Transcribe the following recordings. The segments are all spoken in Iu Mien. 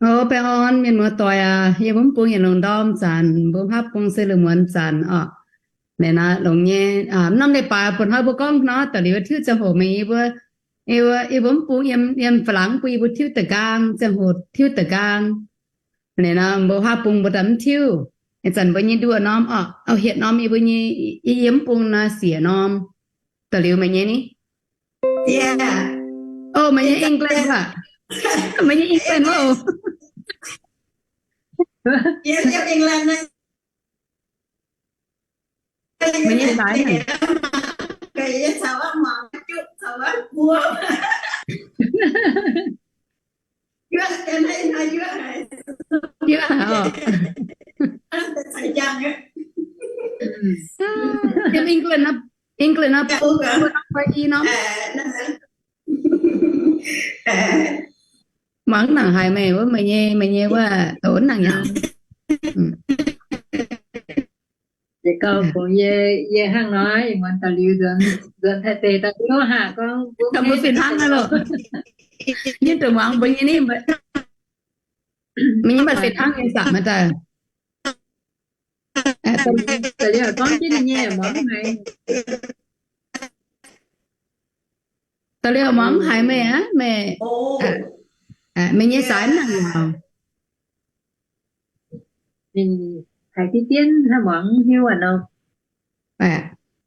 O, baengh orn mienh muoz-doic aac, yie mbuo mv bung yietc lungh ndorm zanc, mbuo hapv bung se lungh muonz zanc orqc. Naaiv longx nyei, mv norm leiz-baaix bun hnoi mbuo gorngv nor, da'liuz tiuv ziangh hoc mingh yie mbuo, yie mbuo mv bung yiem, yiem Faa^lang bun yie mbuo tiuv da'nqaang, ziangh hoc tiuv da'nqaang. Naaiv nor mbuo hapv bung mbuo daaih mv tiuv. Ih zanc mbuo nyei nduoh norm orqc, auv-hietc norm yie mbuo nyei, yie mv bung naaiv siec norm. Da'liuz meih nyei ni? O, meih nyei England aac? Meih nyei England wuov oc. Meih nyei saaix naaic. Yiem England, England naaiv, i norm. Muangx nangc haaix meih wuov, meih nyei, meih nyei wuov doqc nangc yaac. Yie gauh fungx yie, yie hnangv nor, yie muonz da'liuz nzuonx Taiv deic daaih wuov haac gorngv mbuo fin-hnangv aqv loh. Yie duqv muangx mbuo nyei ni, meih nyei maaih fin-hnangv nyei sac maiv daaih. Da'liuz gorngv jienv ninh nyei muangx haaix. Da'liuz muangx haaix meih aqv, meih, meih nyei saaix nangc yaac. Ninh haiz diqv dien hnangv muangx mv hiuv aqv nor.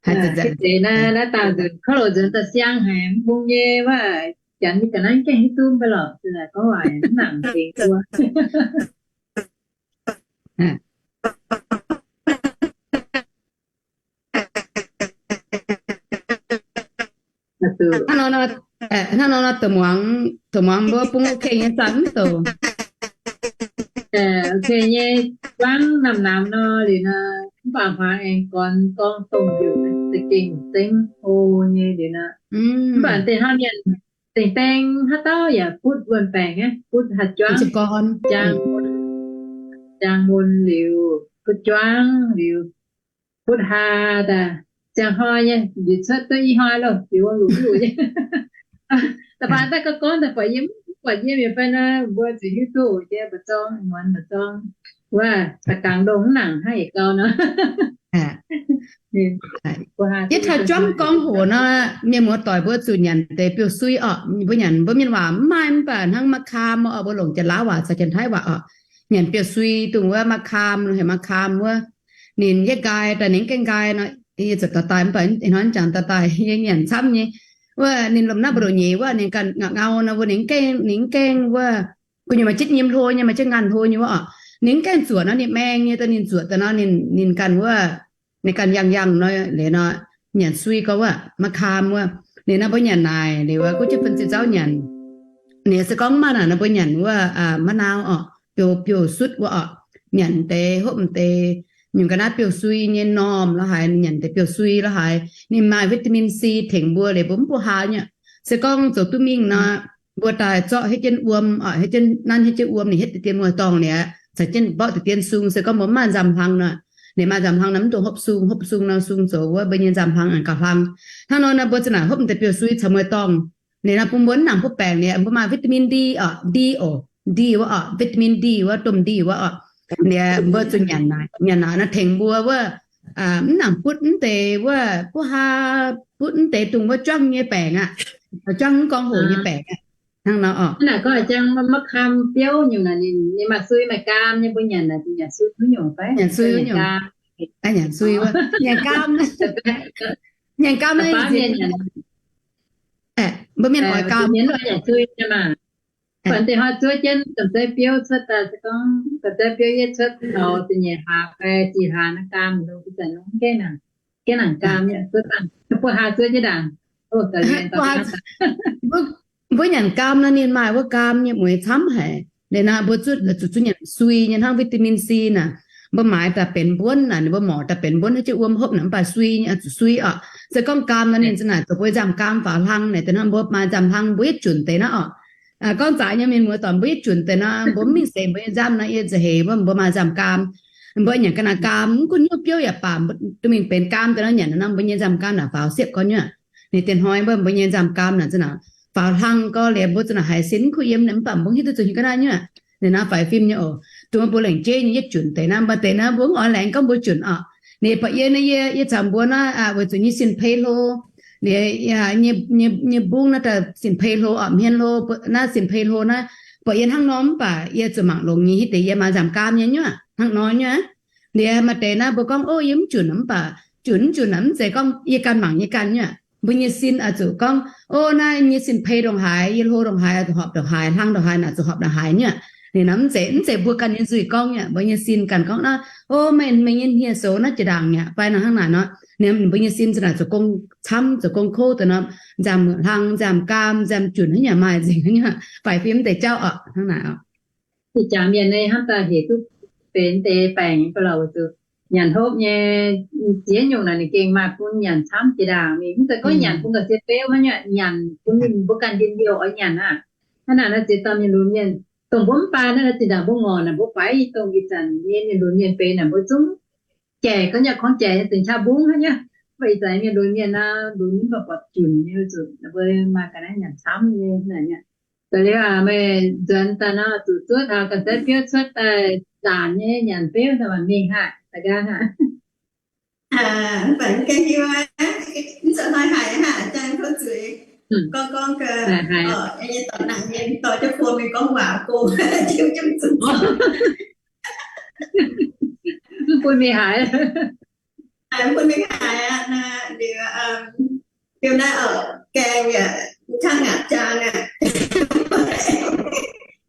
Haiz deix naaiv, naaiv dauh nzunc kouv loz nzuonx daaih siang haic, mv bung nyei wuov, janx nyei ga'naaiv gaengh hiuv duqv mv baac lorqc, gorngv waac mv nangc dingc mbuo. Hnangv nor, hnangv nor, deic-muangz, deic-muangz mbuo bung ok nyei, zanc mv douc. Ok nyei, juangv namx-namx nor liuz nor, mv baac hmuangx aengx gorn gorngv dongh heuc za'gengh zengv o nyei liuz nor. Mv baac deix hnangv mienh dengh dengh haaix dauh yaac butv wuonh baengc aqv, butv haaix juangv, njang mun liuz, butv juangv liuz, butv haa daaih, ziangh hnoi nyei, liuz cuotv duqv i hnoi loh, liuz wuom luc luc nyei. Da'faanh daaih gorngv daaih buatc yiem, buatc yiem yaac fai nor, mbuo zuqc hiuv duqv jiex mba'zorng, muonz mba'zorng, wuov da'gangx ndongh mv nangc hnangv yietc gau nor. Yietv taux juangv gorngv hoc nor, mienh muoz-doic mbuo zuqc nyanc deix biouv-sui orqc. Mbuo nyanc, mbuo mienh waac mv maaih, mv baac hnangv มะขาม orqc, mbuo longc Janx-Laauv waac caux Janx-Taiv waac orqc, nyanc biouv-sui dongh wuov มะขาม, heuc มะขาม wuov. Ninh yietv nqaai daaih, ninh mv gaengh nqaai nor, yie zuqc daaih daaih, mv baac ih hnoi m'jangc daaih daaih yie nyanc camv nyei. Wuov ninh lomh naaiv mbu'ndongx nyeic wuov, ninh ganh nga'ngau nor, wuov ninh mv gaengh, ninh mv gaengh wuov, gu'nyuoz maaih jienv nyim hlo nyei, maaih jienv nganh hlo nyei wuov orqc. Ninh mv gaengh zuoqc nor, ninh maeng nyei, daaih ninh zuoqc daaih nor, ninh, ninh ganh wuov, ninh ganh yangh yangh nor, liuz nor, nyanc sui gorngv wuov มะขาม wuov. Liuz nor mbuo nyanc naaic liuz, guv jienv เปิ้ล ziqc zauv nyanc. Liuz se gorngv mv maaih naaic nor mbuo nyanc wuov มะนาว orqc, biouv, biouv-sutv wuov orqc. Nyanc deix hopv deix nyungc ga'naaiv biouv-sui nyei normh la'haaix, nyanc deix biouv-sui la'haaix, ninh maaih วิตามินซี tengx mbuo liuz mbuo mv buoqv haa nyei. Se gorngv zoux duqv mingh nor, mbuo daaih zorqv hietv jienv wuom orqc, hietv jienv nanv hietv jienv wuom, ninh hietv deix dien muoz-dorngh liuz, caux jienv mborqv deix dien sung. Se gorngv mbuo mv maaih nzamv-hlang nor, ninh maaih nzamv-hlang nor mv dungx hopv sung, hopv sung nor sung zoux wuov mbuo nyei nzamv-hlang aengx gauh hlang. Hnangv nor nor mbuo za'naaic hopv deix biouv-sui caux muoz-dorngh. Liuz nor bun mbuo mv nangc butv baengc liuz, mbuo maaih วิตามินซี orqc, ซี orqc, ซี wuov orqc, วิตามินซี wuov, domh ซี wuov orqc. Liuz mbuo zuqc nyanc naaic, nyanc naaic nor tengx mbuo wuov, mv nangc butv mv deix wuov, buov haa, butv mv deix dongh wuov juangv nyei baengc aqv, juangv mv gorngv hoc nyei baengc aqv. Hnangv nor orqc. Naaic gorngv jang มะขาม biouv nyungc naaic, ninh maaih sui maaih gaam nyei, mbuo nyanc naaic, nyanc sui haaix nyungc fai? Nyanc sui haaix nyungc? Nyanc sui wuov, nyanc gaam. Nyanc gaam naaiv, mbuo mienh oix gaam. Mv baac deix hnoi zuov jienv gamh zeiv biouv cuotv daaih, se gorngv gamh zeiv biouv yietv cuotv taux ziepc nyeic hlaax fai ziqc hlaax naaiv gaam, mv gaengh nangc, gaengh nangc gaam, buov haa zuov jienv ndaangc. Mbuo nyanc gaam nor ninh maaih wuov gaam nyei mueiz camv haic. Liuz nor mbuo zuqc zuqc nyanc sui nyei hnangv วิตามินซี naaic. Mbuo maaiz daaih benx mbuonv naaic, ninh mbuo morc daaih benx mbuonv, haaix jienv wuom hopv naaic mv baac sui nyei, zuqc sui orqc. Se gorngv gaam nor ninh za'naaic zoux mbuo nzamv gaam faaux hlang naaic, deix hnangv mbuo maaih nzamv hlang mbuo yietv junc deix naaiv orqc. Gorngv zaaix nyei mienh muoz-doic mbuo yietv junc deix nor, mbuo mv mingh seix mbuo nyei nzamv nor, yie nza'heix wuov mbuo maaih nzamv gaam. Mbuo nyanc ga'naaiv gaam, mv gunv hnyouv biouv yaac baac, duqv mingh benx gaam deix nor, nyanc nor mbuo nyei nzamv gaam naaic faaux siepv gorn nyei. Ninh dien hnoi mbuo, mbuo nyei nzamv gaam naaic za'naaic faaux hlang gorn liuz mbuo za'naaic haiz sin kuv yiem, mv baac mbuo hiuv duqv zuqc hiuv ga'naaiv nyei. Liuz nor faix fim nyei oc, dongh mbuo lengc jeiv nyei yietv junc deix naaiv, maaih deix naaiv mbuo mv oix laengz gorngv mbuo junc orqc. Ninh buatc yie naaiv, yie, yie caux mbuo naaiv weic zuqc nyei sin-peix hlo, nyei, nyei mbungv naaiv daaih sin-peix hlo orqc, hmien hlo, naaiv sin-peix hlo naaiv, buatc yie hnangv nor mv baac yie zuqc mangc longx nyei hitv deix yie maaih nzamv gaam nyei nyuoqc hnangv nor nyei. Liuz maaih deix naaiv mbuo gorngv, o, yie mv junc mv baac, junc mv junc mv zeiz gorngv yie ganh mangc yie ganh nyuoqc. Mbuo nyei sin oix zuqc gorngv, o, naaiv nyei sin-peix ndongc haaix, yie hlo ndongc haaix, zuqc horpc ndongc haaix, hlang ndongc haaix, naaic zuqc horpc ndongc haaix nyuoqc. Ninh nor mv zeiz, mv zeiz mbuo ganh nyei nzuih gorngv nyuoqc. Mbuo nyei sin ganh gorngv naaiv, o, meih, meih nyei hniev-soux naaiv jiex ndaangc nyuoqc fai nor hnangv naaic nor. Ninh mbuo nyei sin za'naaic zoux gong camv, zoux gong kouv deix nor, nzamv hlang, nzamv gaam, nzamv junc haaix nyungc maaih nzengc nyuoqc. Faix fim deix jauv orqc hnangv naaic orqc. Ih jaax mienh naaiv hnamv daaih hec duqv benx deix baengc nyei ga'lauh weic zuqc nyanc hopv nyei ziex nyungc naaic ninh gengh maaih bun nyanc camv jiex ndaangc mingh. Mv zeiz gorngv nyanc bun ga'sie beuv hnangv nyuoqc, nyanc bun ninh mbuo ganh njien-youh oix nyanc aqv. Hnangv naaic nor ziex dauh mienh lunx mienh, dongh mbuo mv baac naaiv zinh ndaangc mbuo ngorc naaic, mbuo faix dongh ih zanc nyei mienh lunx mienh benx naaic, mbuo zungv jaic gorngv nyei, kungx jaic nyei zengc qaqv mbungv hnangv nyei. Mv baac ih zanc mienh lunx mienh naaiv lunx mv baac buatc junc nyei zuqc, mbuo maaih ga'naaiv nyanc camv nyei naaic. Da'liuz aac, meih nzuonx daaih nor, zuqc zuov taux ga'naaiv biouv cuotv daaih zaanc nyei nyanc biouv daaih mingh haic, da'gaav haic. Mv baac mv gaengh hiuv aqv, mv zuqc hnoi haic aqv, jang tov zuiz. Gorngv gorngv gau, nyei dorh nangc mienh dorh jienv buo mingh gorngv waac go, jienv jienv zuqc mv bun mingh haic. Mv bun mingh haic aqv, naaiv liuz, liuz naaiv oc, gaeng yaac kangv aqv, jang aqc.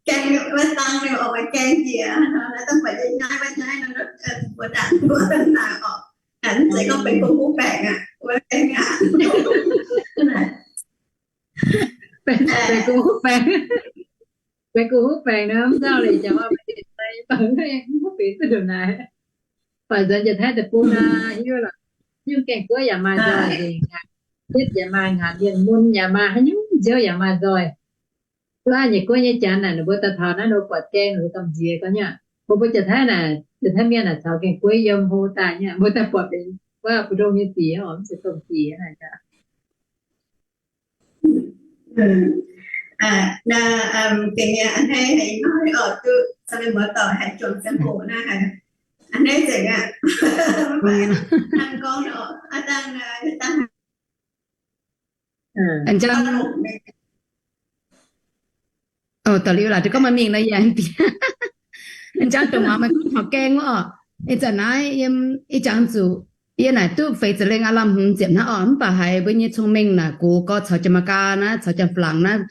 Gaeng wuov dang liuz oc, maaih gaeng njiec, naaiv dangh buatc yie naaiv wuov naaiv nor, mbuo ndaangc mbuo naaic oc. Mv zeiz gorngv benx gong huv baengc aqv, wuov gaeng aqv. Benx gu'huv baengc, benx gu'huv baengc nor, mv nzauh leiz jangx maaih benx deix, mv benx duqv ndongc naaic. Baac nzuonx Janx-Taiv deic-bung naaic, hiuv lorqc, nyungc gaeng-gueiv yaac maaih nzoih nzengc aqv. Yietv yaac maaih, ngaanc mienh mun yaac maaih, haaix nyungc nziouv yaac maaih nzoih. Duqv aqv, nyiec guoqv nyei Janx naaic, ninh mbuo daaih taux naaiv ninh mbuo buatc gaeng, ninh mbuo gamh nziex gorngv nyei aqv. Mbuo, mbuo Janx-Taiv naaic, Janx-Taiv mienh naaic caux gaeng-gueiv yiem hlo daaih nyei aqv. Mbuo daaih buatc benx wuov mbu'ndongx nyei sic oc, mv zeiz domh sic naaic. Gengh a'hneiv haiz hnoi oc, duqv caux mienh muoz-doic haih juangc ziangh hoc naaiv haiz a'hneiv nzengc aqv. Hnangv gorngv nor, aav dangh, aav dangh Aengx, o, da'liuz laaix gorngv maaih mingh nor yaac diex. Aengx jangx dongh muangx meih gorngv taux gaeng wuov oc. Ih zanc naaiv yiem ih jangx zuqc yie naaic duqv feix ziepc lengh aav lamh hmz ziepc hnangv oc, mv baac haiz mbuo nyei cong-mengh naaic gox gorx caux Janx-Meigaa naaiv, caux Janx-Faa^laangc naaiv,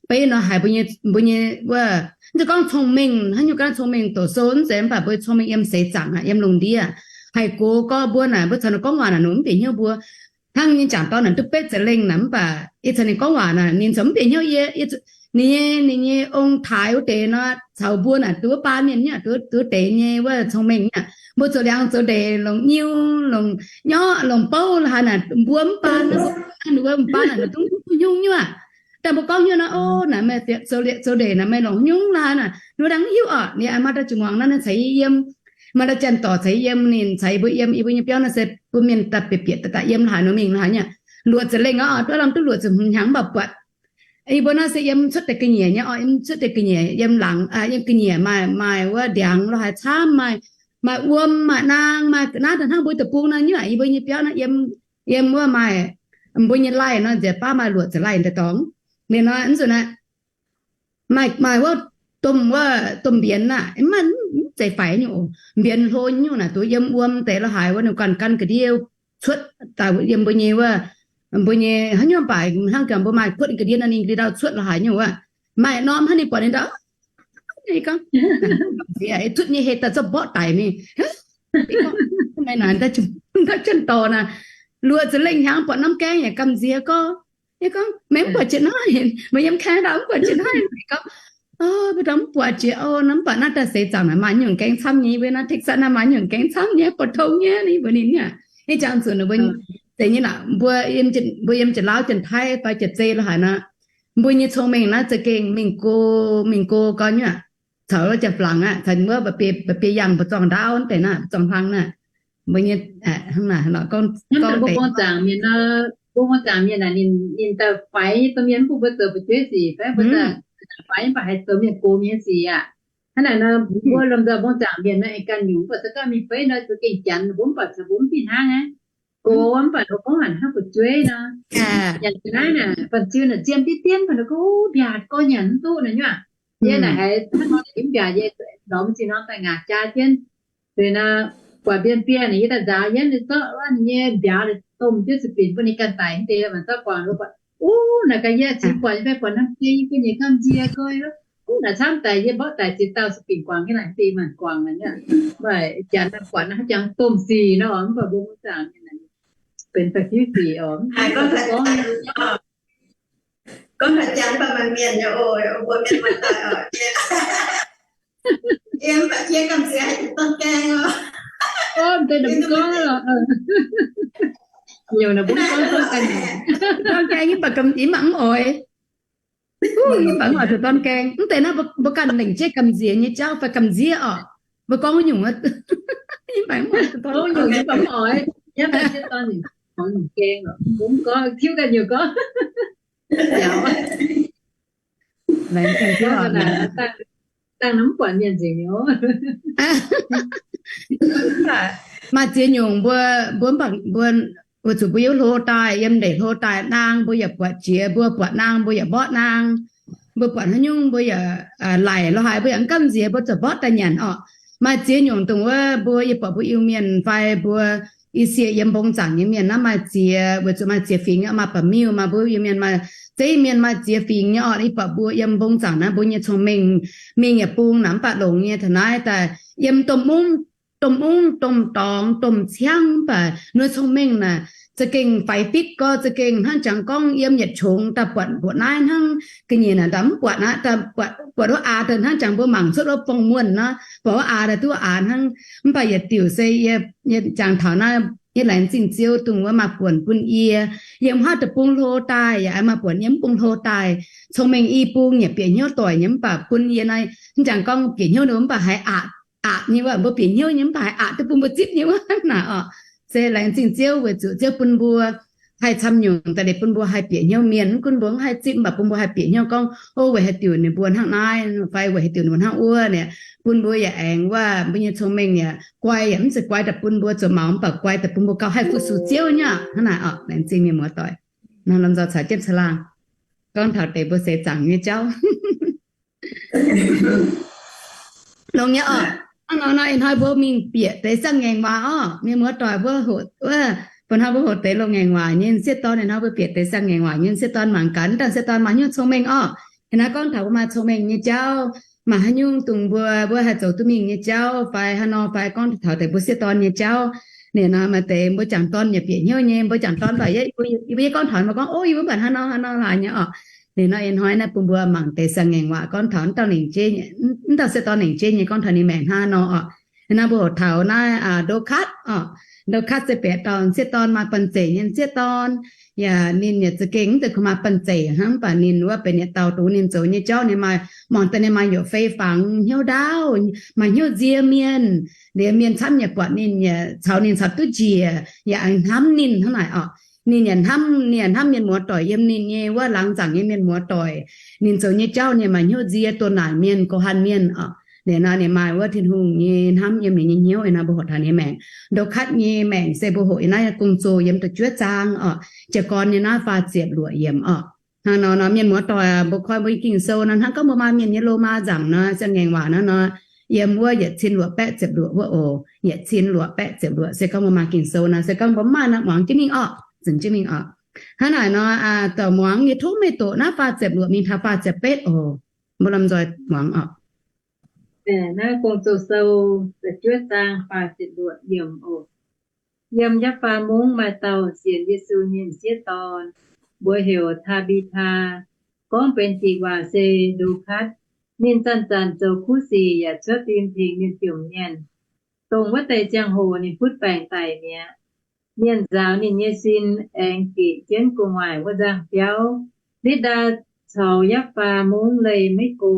beiv nor haiz mbuo nyei, mbuo nyei wuov, mv zeiz gorngv cong-mengh hnangv nyungc ganh cong-mengh doqc sou mv zeiz, mv baac mbuo cong-mengh yiem seix zaangc aqv, yiem lungh ndiev. Haiz gox gorx mbuo naaic, mbuo caux ninh gorngv waac naaic ninh mv bieqc hnyouv mbuo. Hnangv nyei jangc dorn naaic duqv betv ziepc lengh naaic, mv baac ih zanc ninh gorngv waac naaic ninh ziouc mv bieqc hnyouv yie. Ninh nyei, ninh nyei ong-taaix wuov deix nor, caux mbuo naaic duqv wuov baan mienh nyei, duqv, duqv deix nyei wuov cong-mengh nyei. Mbuo zoux liangx zoux ndeic longc nyiu, longc nyorqv, longc bouv la'haaix naaic, mbuo mv baan, ninh wuov mv baan naaic ninh duqv nyungc nyungc nyuoqc. Daaih mbuo gorngv nyuoqc naaic, o, naaic meih zoux ndeic naaic meih longc nyungc la'haaix naaic, ninh wuov dangh mv hiuv oc. Ninh maaih dauh juangc muangx naaiv, ninh caux yie yiem, maaih dauh janx-dorc caux yie yiem, ninh caux yie mbuo yiem, yie mbuo nyei biauv naaiv se mbuo mienh daaih bieqc bieqc daaih yiem la'haaix nor mingh la'haaix nyei. Luoqc ziepc lengh oc, duqv lamh duqv luoqc ziepc hnyangx mv baac buatc. Yie mbuo naaiv se yiem cuotv deix ga'nyiec nyei oc, yiem cuotv deix ga'nyiec, yiem laangz, yiem ga'nyiec maaih, maaih wuov ndiangx la'haaix camv, maaih, maaih wuom, maaih naang, maaih naaiv daaih hnangv mbuo deic-bung naaiv nyuoqc, yie mbuo nyei biauv naaiv yiem, yiem wuov maaih, mbuo nyei laih nor nziex baav maaih luoqc ziepc laih deix dorngx. Liuz nor mv zuqc naaiv maaih, maaih wuov domh, wuov domh mbienx naaic, mv, mv zeiz faix nyungc oc. Mbienx hlo nyungc naaic, duqv yiem wuom deix la'haaix wuov, ninh ganh gan ga'ndiev cuotv daaih yiem mbuo nyei wuov, mbuo nyei haaix nyungc baac hnangv gaax mbuo maaih kuotv ga'ndiev nor, ninh ga'ndiev ndau cuotv la'haaix nyungc wuov. Maaih norm hnangv ninh buatc ninh ndau, gorngv, cuotv nyei heh daaih zorqv mborqv daic mingh. Naaiv janx-dorc naaic, luoqc ziepc lengh hnyangx buatc norm gaeng yaac gamh nziex gorngv. Yie gorngv, meih mv buatc jiex naaiv, meih yiem Canada mv buatc jiex naaiv. Gorngv, mbuo daaih mv buatc jiex oc. Naaiv mv baac naaiv daaih seix zaangc naaic maaih nyungc gaeng camv nyei, mbuo naaiv Texas naaiv maaih nyungc gaeng camv nyei, buatc tong nyei, ninh mbuo ninh aqv. Ih jangx zuqc ninh mbuo zeiz nyei naaic, mbuo, mbuo yiem Janx-Lauv, Janx-Taiv fai Jaav-Zei la'haaix nor, mbuo nyei cong-mengh naaiv za'gengh mingh go, mingh go gau nyuoqc. Caux wuov Janx-Faa^laangc aqv, caux wuov mba'biei, mba'biei yangh mbu'zorng ndaauv deix naaic, mbu'zorng hlang naaic, mbuo nyei, hnangv naaic gorngv, mbuo gorngv deix. Mbuo buangh zaangc mienh, mbuo buangh zaangc mienh naaic, ninh, ninh daaih faix nyei domh mienh, mv bun mbuo zoux fu'jueiv sic fai mbuo faix mv baac haiz zoux mienh gox mienh nyei sic aqv. Hnangv naaic nor, mbuo lomh nzoih buangh zaangc mienh nor, aengx ganh nyungc mv baac za'gengh mingh feix nor, za'gengh janx mbuo mv baac caux mbuo mv fih hnangv aqv. Gox mv baac ninh gorngv hanc hnangv fu'jueiv nor. Nyanc ga'naaiv naaic, banh ziu naaic zien diqv dien, banh ninh gorngv mbiaatc gorngv nyanc mv duqv naaic nyuoqc. Yie naaic haiz hnangv nor mbiaatc, yie lorz mv zinh nor daaih ngaatc jaa jienv. Liuz nor, buatc mbien biei naaic yie daaih nzaaux yienv, ninh zorqv wuov ninh nyei mbiauz domh jienv sueih binc bun ninh ganh daic deix, mangc zorqv guangc lo buatc, uv, naaic gaax yie cingx buatc nyei fai buatc norm biei yie ga'nyiec gamh nziex goi, uv, naaic camv daic yie mborqv daic ziex dauh sueih binc guangc jienv naaic deix maanc guangc naaic nyuoqc. Mv baac janx daaih buatc naaiv jangx domh sic nor, mv baac mbuo buangh zaangc mienh naaic benx da'fiev sic oc. Gorngv taux janx baac maaih mienh nyei oc, mbuo mienh maaih daaih oc. Yie mv baac jiex gamh nziex haaix nyungc dorn gaeng oc. Gorngv deix ninh mbuo gorngv, nyungc naaic mbuo gorngv dorn gaeng, dorn gaeng yie mv baac gamh nziex mangc mv oix. Mv baac mv oix zoux dorn gaeng. Mv deix naaiv mbuo ganh lengc jeiv gamh nziex nyei jauv fai gamh nziex oc. Mbuo gorngv nyungc, mv baac mv oix zoux dorn gaeng. Nyungc mv baac mv oix. Yie mv baac jiex dorn nyungc, nyungc gaeng oc. Mbuo mv gorngv, tiuv ganh nyungc gorngv. Dangh mv buatc mienh nzengc nyei. Maaih ziex nyungc mbuo, mbuo mv baac mbuo, weic zuqc mbuo yiem hlo daaih, yiem ndeic hlo daaih, naang mbuo yaac buatc jiex, mbuo buatc naang mbuo yaac mborqv naang, mbuo buatc haaix nyungc mbuo yaac laic lo haaix mbuo yaac mv gamh nziex, mbuo ziouc mborqv daaih nyanc oc. Maaih ziex nyungc dongh wuov mbuo, yie buatc mbuo Iu-Mienh fai mbuo Iu-Sieqv yiem mbong zaangc nyei mienh naaiv maaih ziex, weic zuqc maaih ziex fingx, maaih ba'miuh, maaih mbuo Iu-Mienh maaih, zeiv mienh maaih ziex fingx nyei oc. Yie buatc mbuo yiem mbong zaangc naaiv mbuo nyei cong-mengh mingh yaac bung naaic mv baac longx nyei. Taux naaiv daaih yiem domh mungv, domh mungv, domh dorngx, domh ciangv, mv baac nuov cong-mengh naaic za'gengh faix fitv gorx, za'gengh hnangv jangx gorngv yiem yietc qongx daaih buatc mbuoqc naaiv hnangv ga'nyiec naaic, mv buatc aqv, buatc wuov aa daaih hnangv jangx mbuo mangc cuotv wuov bong muonh nor, buatc wuov aa daaih duqv aa hnangv. Mv baac yietc diuc se yie jangx taux naaiv, yie laengz zingh Ziouv dongh wuov maaih buonc bun yie yiem haav deic-bung hlo daaih, yaac maaih buonc yiem mv bung hlo daaih, cong-mengh i bung yaac bieqc hnyouv doic nyei, mv baac bun yie naaiv hnangv jangx gorngv bieqc hnyouv nor mv baac haiz aqc, aqc nyei wuov, mbuo bieqc hnyouv nyei mv baac haiz aqc duqv bun mbuo zipv nyei wuov naaic orqc. Se laengz zingh Ziouv weic zuqc Ziouv bun mbuo haih camv nyungc daaih bun mbuo haih bieqc hnyouv mienh, mv gunv mbuo mv haih zipv mv baac bun mbuo haih bieqc hnyouv gorngv, o, weic haaix diuc ninh mbuo hnangv naaiv fai weic haaix diuc ninh mbuo hnangv wuov naaic, bun mbuo yaac aengx wuov mbuo nyei cong-mengh yaac guai, yaac mv zeiz guai daaih bun mbuo zoux maux mv baac guai daaih bun mbuo gauh haih fu-sux Ziouv nyei aqv. Hnangv naaic orqc. Laengz zingh mienh muoz doic. Nor lomh nzoih caux jienv caangh laangh gorngv taux deix mbuo seix zaangc nyei jauv. Longx nyei orqc. Hnangv nor nor ih hnoi mbuo mingh bieqc deix siang-ngaengc waac orqc. Mienh muoz doic mbuo hoqc wuov, bun hnoi mbuo hoqc deix loz-ngaengc waac nyei m'sieqv dorn, ih hnoi mbuo bieqc deix siang-ngaengc waac nyei m'sieqv dorn mangc gaax, ih dauh m'sieqv dorn maaih hnyouv cong-mengh orqc. Ih hnoi gorngv taux mbuo maaih cong-mengh nyei jauv, maaih haaix nyungc dongh mbuo, mbuo haih zoux duqv mingh nyei jauv fai haaix nor fai gorngv taux deix mbuo sieqv dorn nyei jauv. Ninh nor maaih deix mbuo jangc dorn yaac bieqc hnyouv nyei, mbuo jangc dorn mv baac yie, yie mbuo yie gorngv taux mbuo gorngv, o, yie mbuo mv baac hnangv nor hnangv nor laaix nyei orqc. Ninh nor ih hnoi naaiv bun mbuo mangc deix siang-ngaengc waac gorngv taux m'dauh lengc jeiv, m'dauh sieqv dorn lengc jeiv nyei gorngv taux ninh maengc hnangv nor orqc. Ih hnoi mbuo hoqc taux naaiv Ndo Katv orqc. Ndo Katv se bieqc dauh m'sieqv dorn maaih banh zeic nyei m'sieqv dorn. Yaac ninh yaac za'gengh mv zeiz kungx maaih banh zeic hnangv, mv baac ninh wuov benx yietc dauh dongh ninh zoux nyei jauv ninh maaih, mangc daaih ninh maaih youc fei fangx hnyouv ndaauv, maaih hnyouv nzie mienh. Liuz mienh camv yaac buatc ninh yaac caux ninh caux duqv njiec, yaac aengx hnamv ninh hnangv naaic orqc. Ninh yaac hnamv, ninh yaac hnamv mienh muoz doic yiem ninh nyei wuov laangz zaangc nyei mienh muoz doic. Ninh zoux nyei jauv ninh maaih hnyouv nzie, donh naanc mienh, goux hanh mienh orqc. Liuz nor ninh maaih wuov Tin-Hungh nyei hnamv yiem ninh nyei hnyouv. Ih hnoi mbuo hoqc taux ninh nyei maengc. Ndo Katv nyei maengc se mbuo hoqc yiem naaiv Gong-Zoh yiem da'juov zaang orqc, jiez gorn nyei naaiv faah ziepc luoqc yiemc orqc. Hnangv nor nor mienh muoz doic, mbuo koi mbuo nyei Ging-Sou nor, hnangv gorngv mbuo maaih mienh nyei loz-maa nzaangc nor, siang-ngaengc waac naaiv nor, yiem wuov yietc cin luoqc baeqv ziepc luoqc wuov oc. Yietc cin luoqc baeqv ziepc luoqc se gorngv mbuo maaih Ging-Sou nor, se gorngv mbuo mv maaih nor muangx jienv mingh orqc, zunc jienv mingh orqc. Hnangv naaic nor, dorh muangx nyei tov meih doqc naaiv faah ziepc luoqc mingh taux faah ziepc betv oc. Mbuo lomh nzoih muangx orqc. Naaiv Gong-Zoh Sou da'juov zaang faah ziepc luoqc yiemc oc. Yiem Yapv^faa Mungv maaih dauh sienx Yesu nyei m'sieqv dorn, mbuox heuc Taa^mbi^taa, gorngv benx dingc waac se Ndo^katv. Ninh zanc-zanc zoux kuv sic yaac cuotv fim tengx ninh jomc mienh. Dongh wuov deix ziangh hoc ninh butv baengc daic mi'aqv. Mienh nzaaux ninh nyei sin aengx geqc jienv gu'nguaaic wuov nzangh biauv. Litv^ndaa caux Yapv^faa Mungv leih maiv go.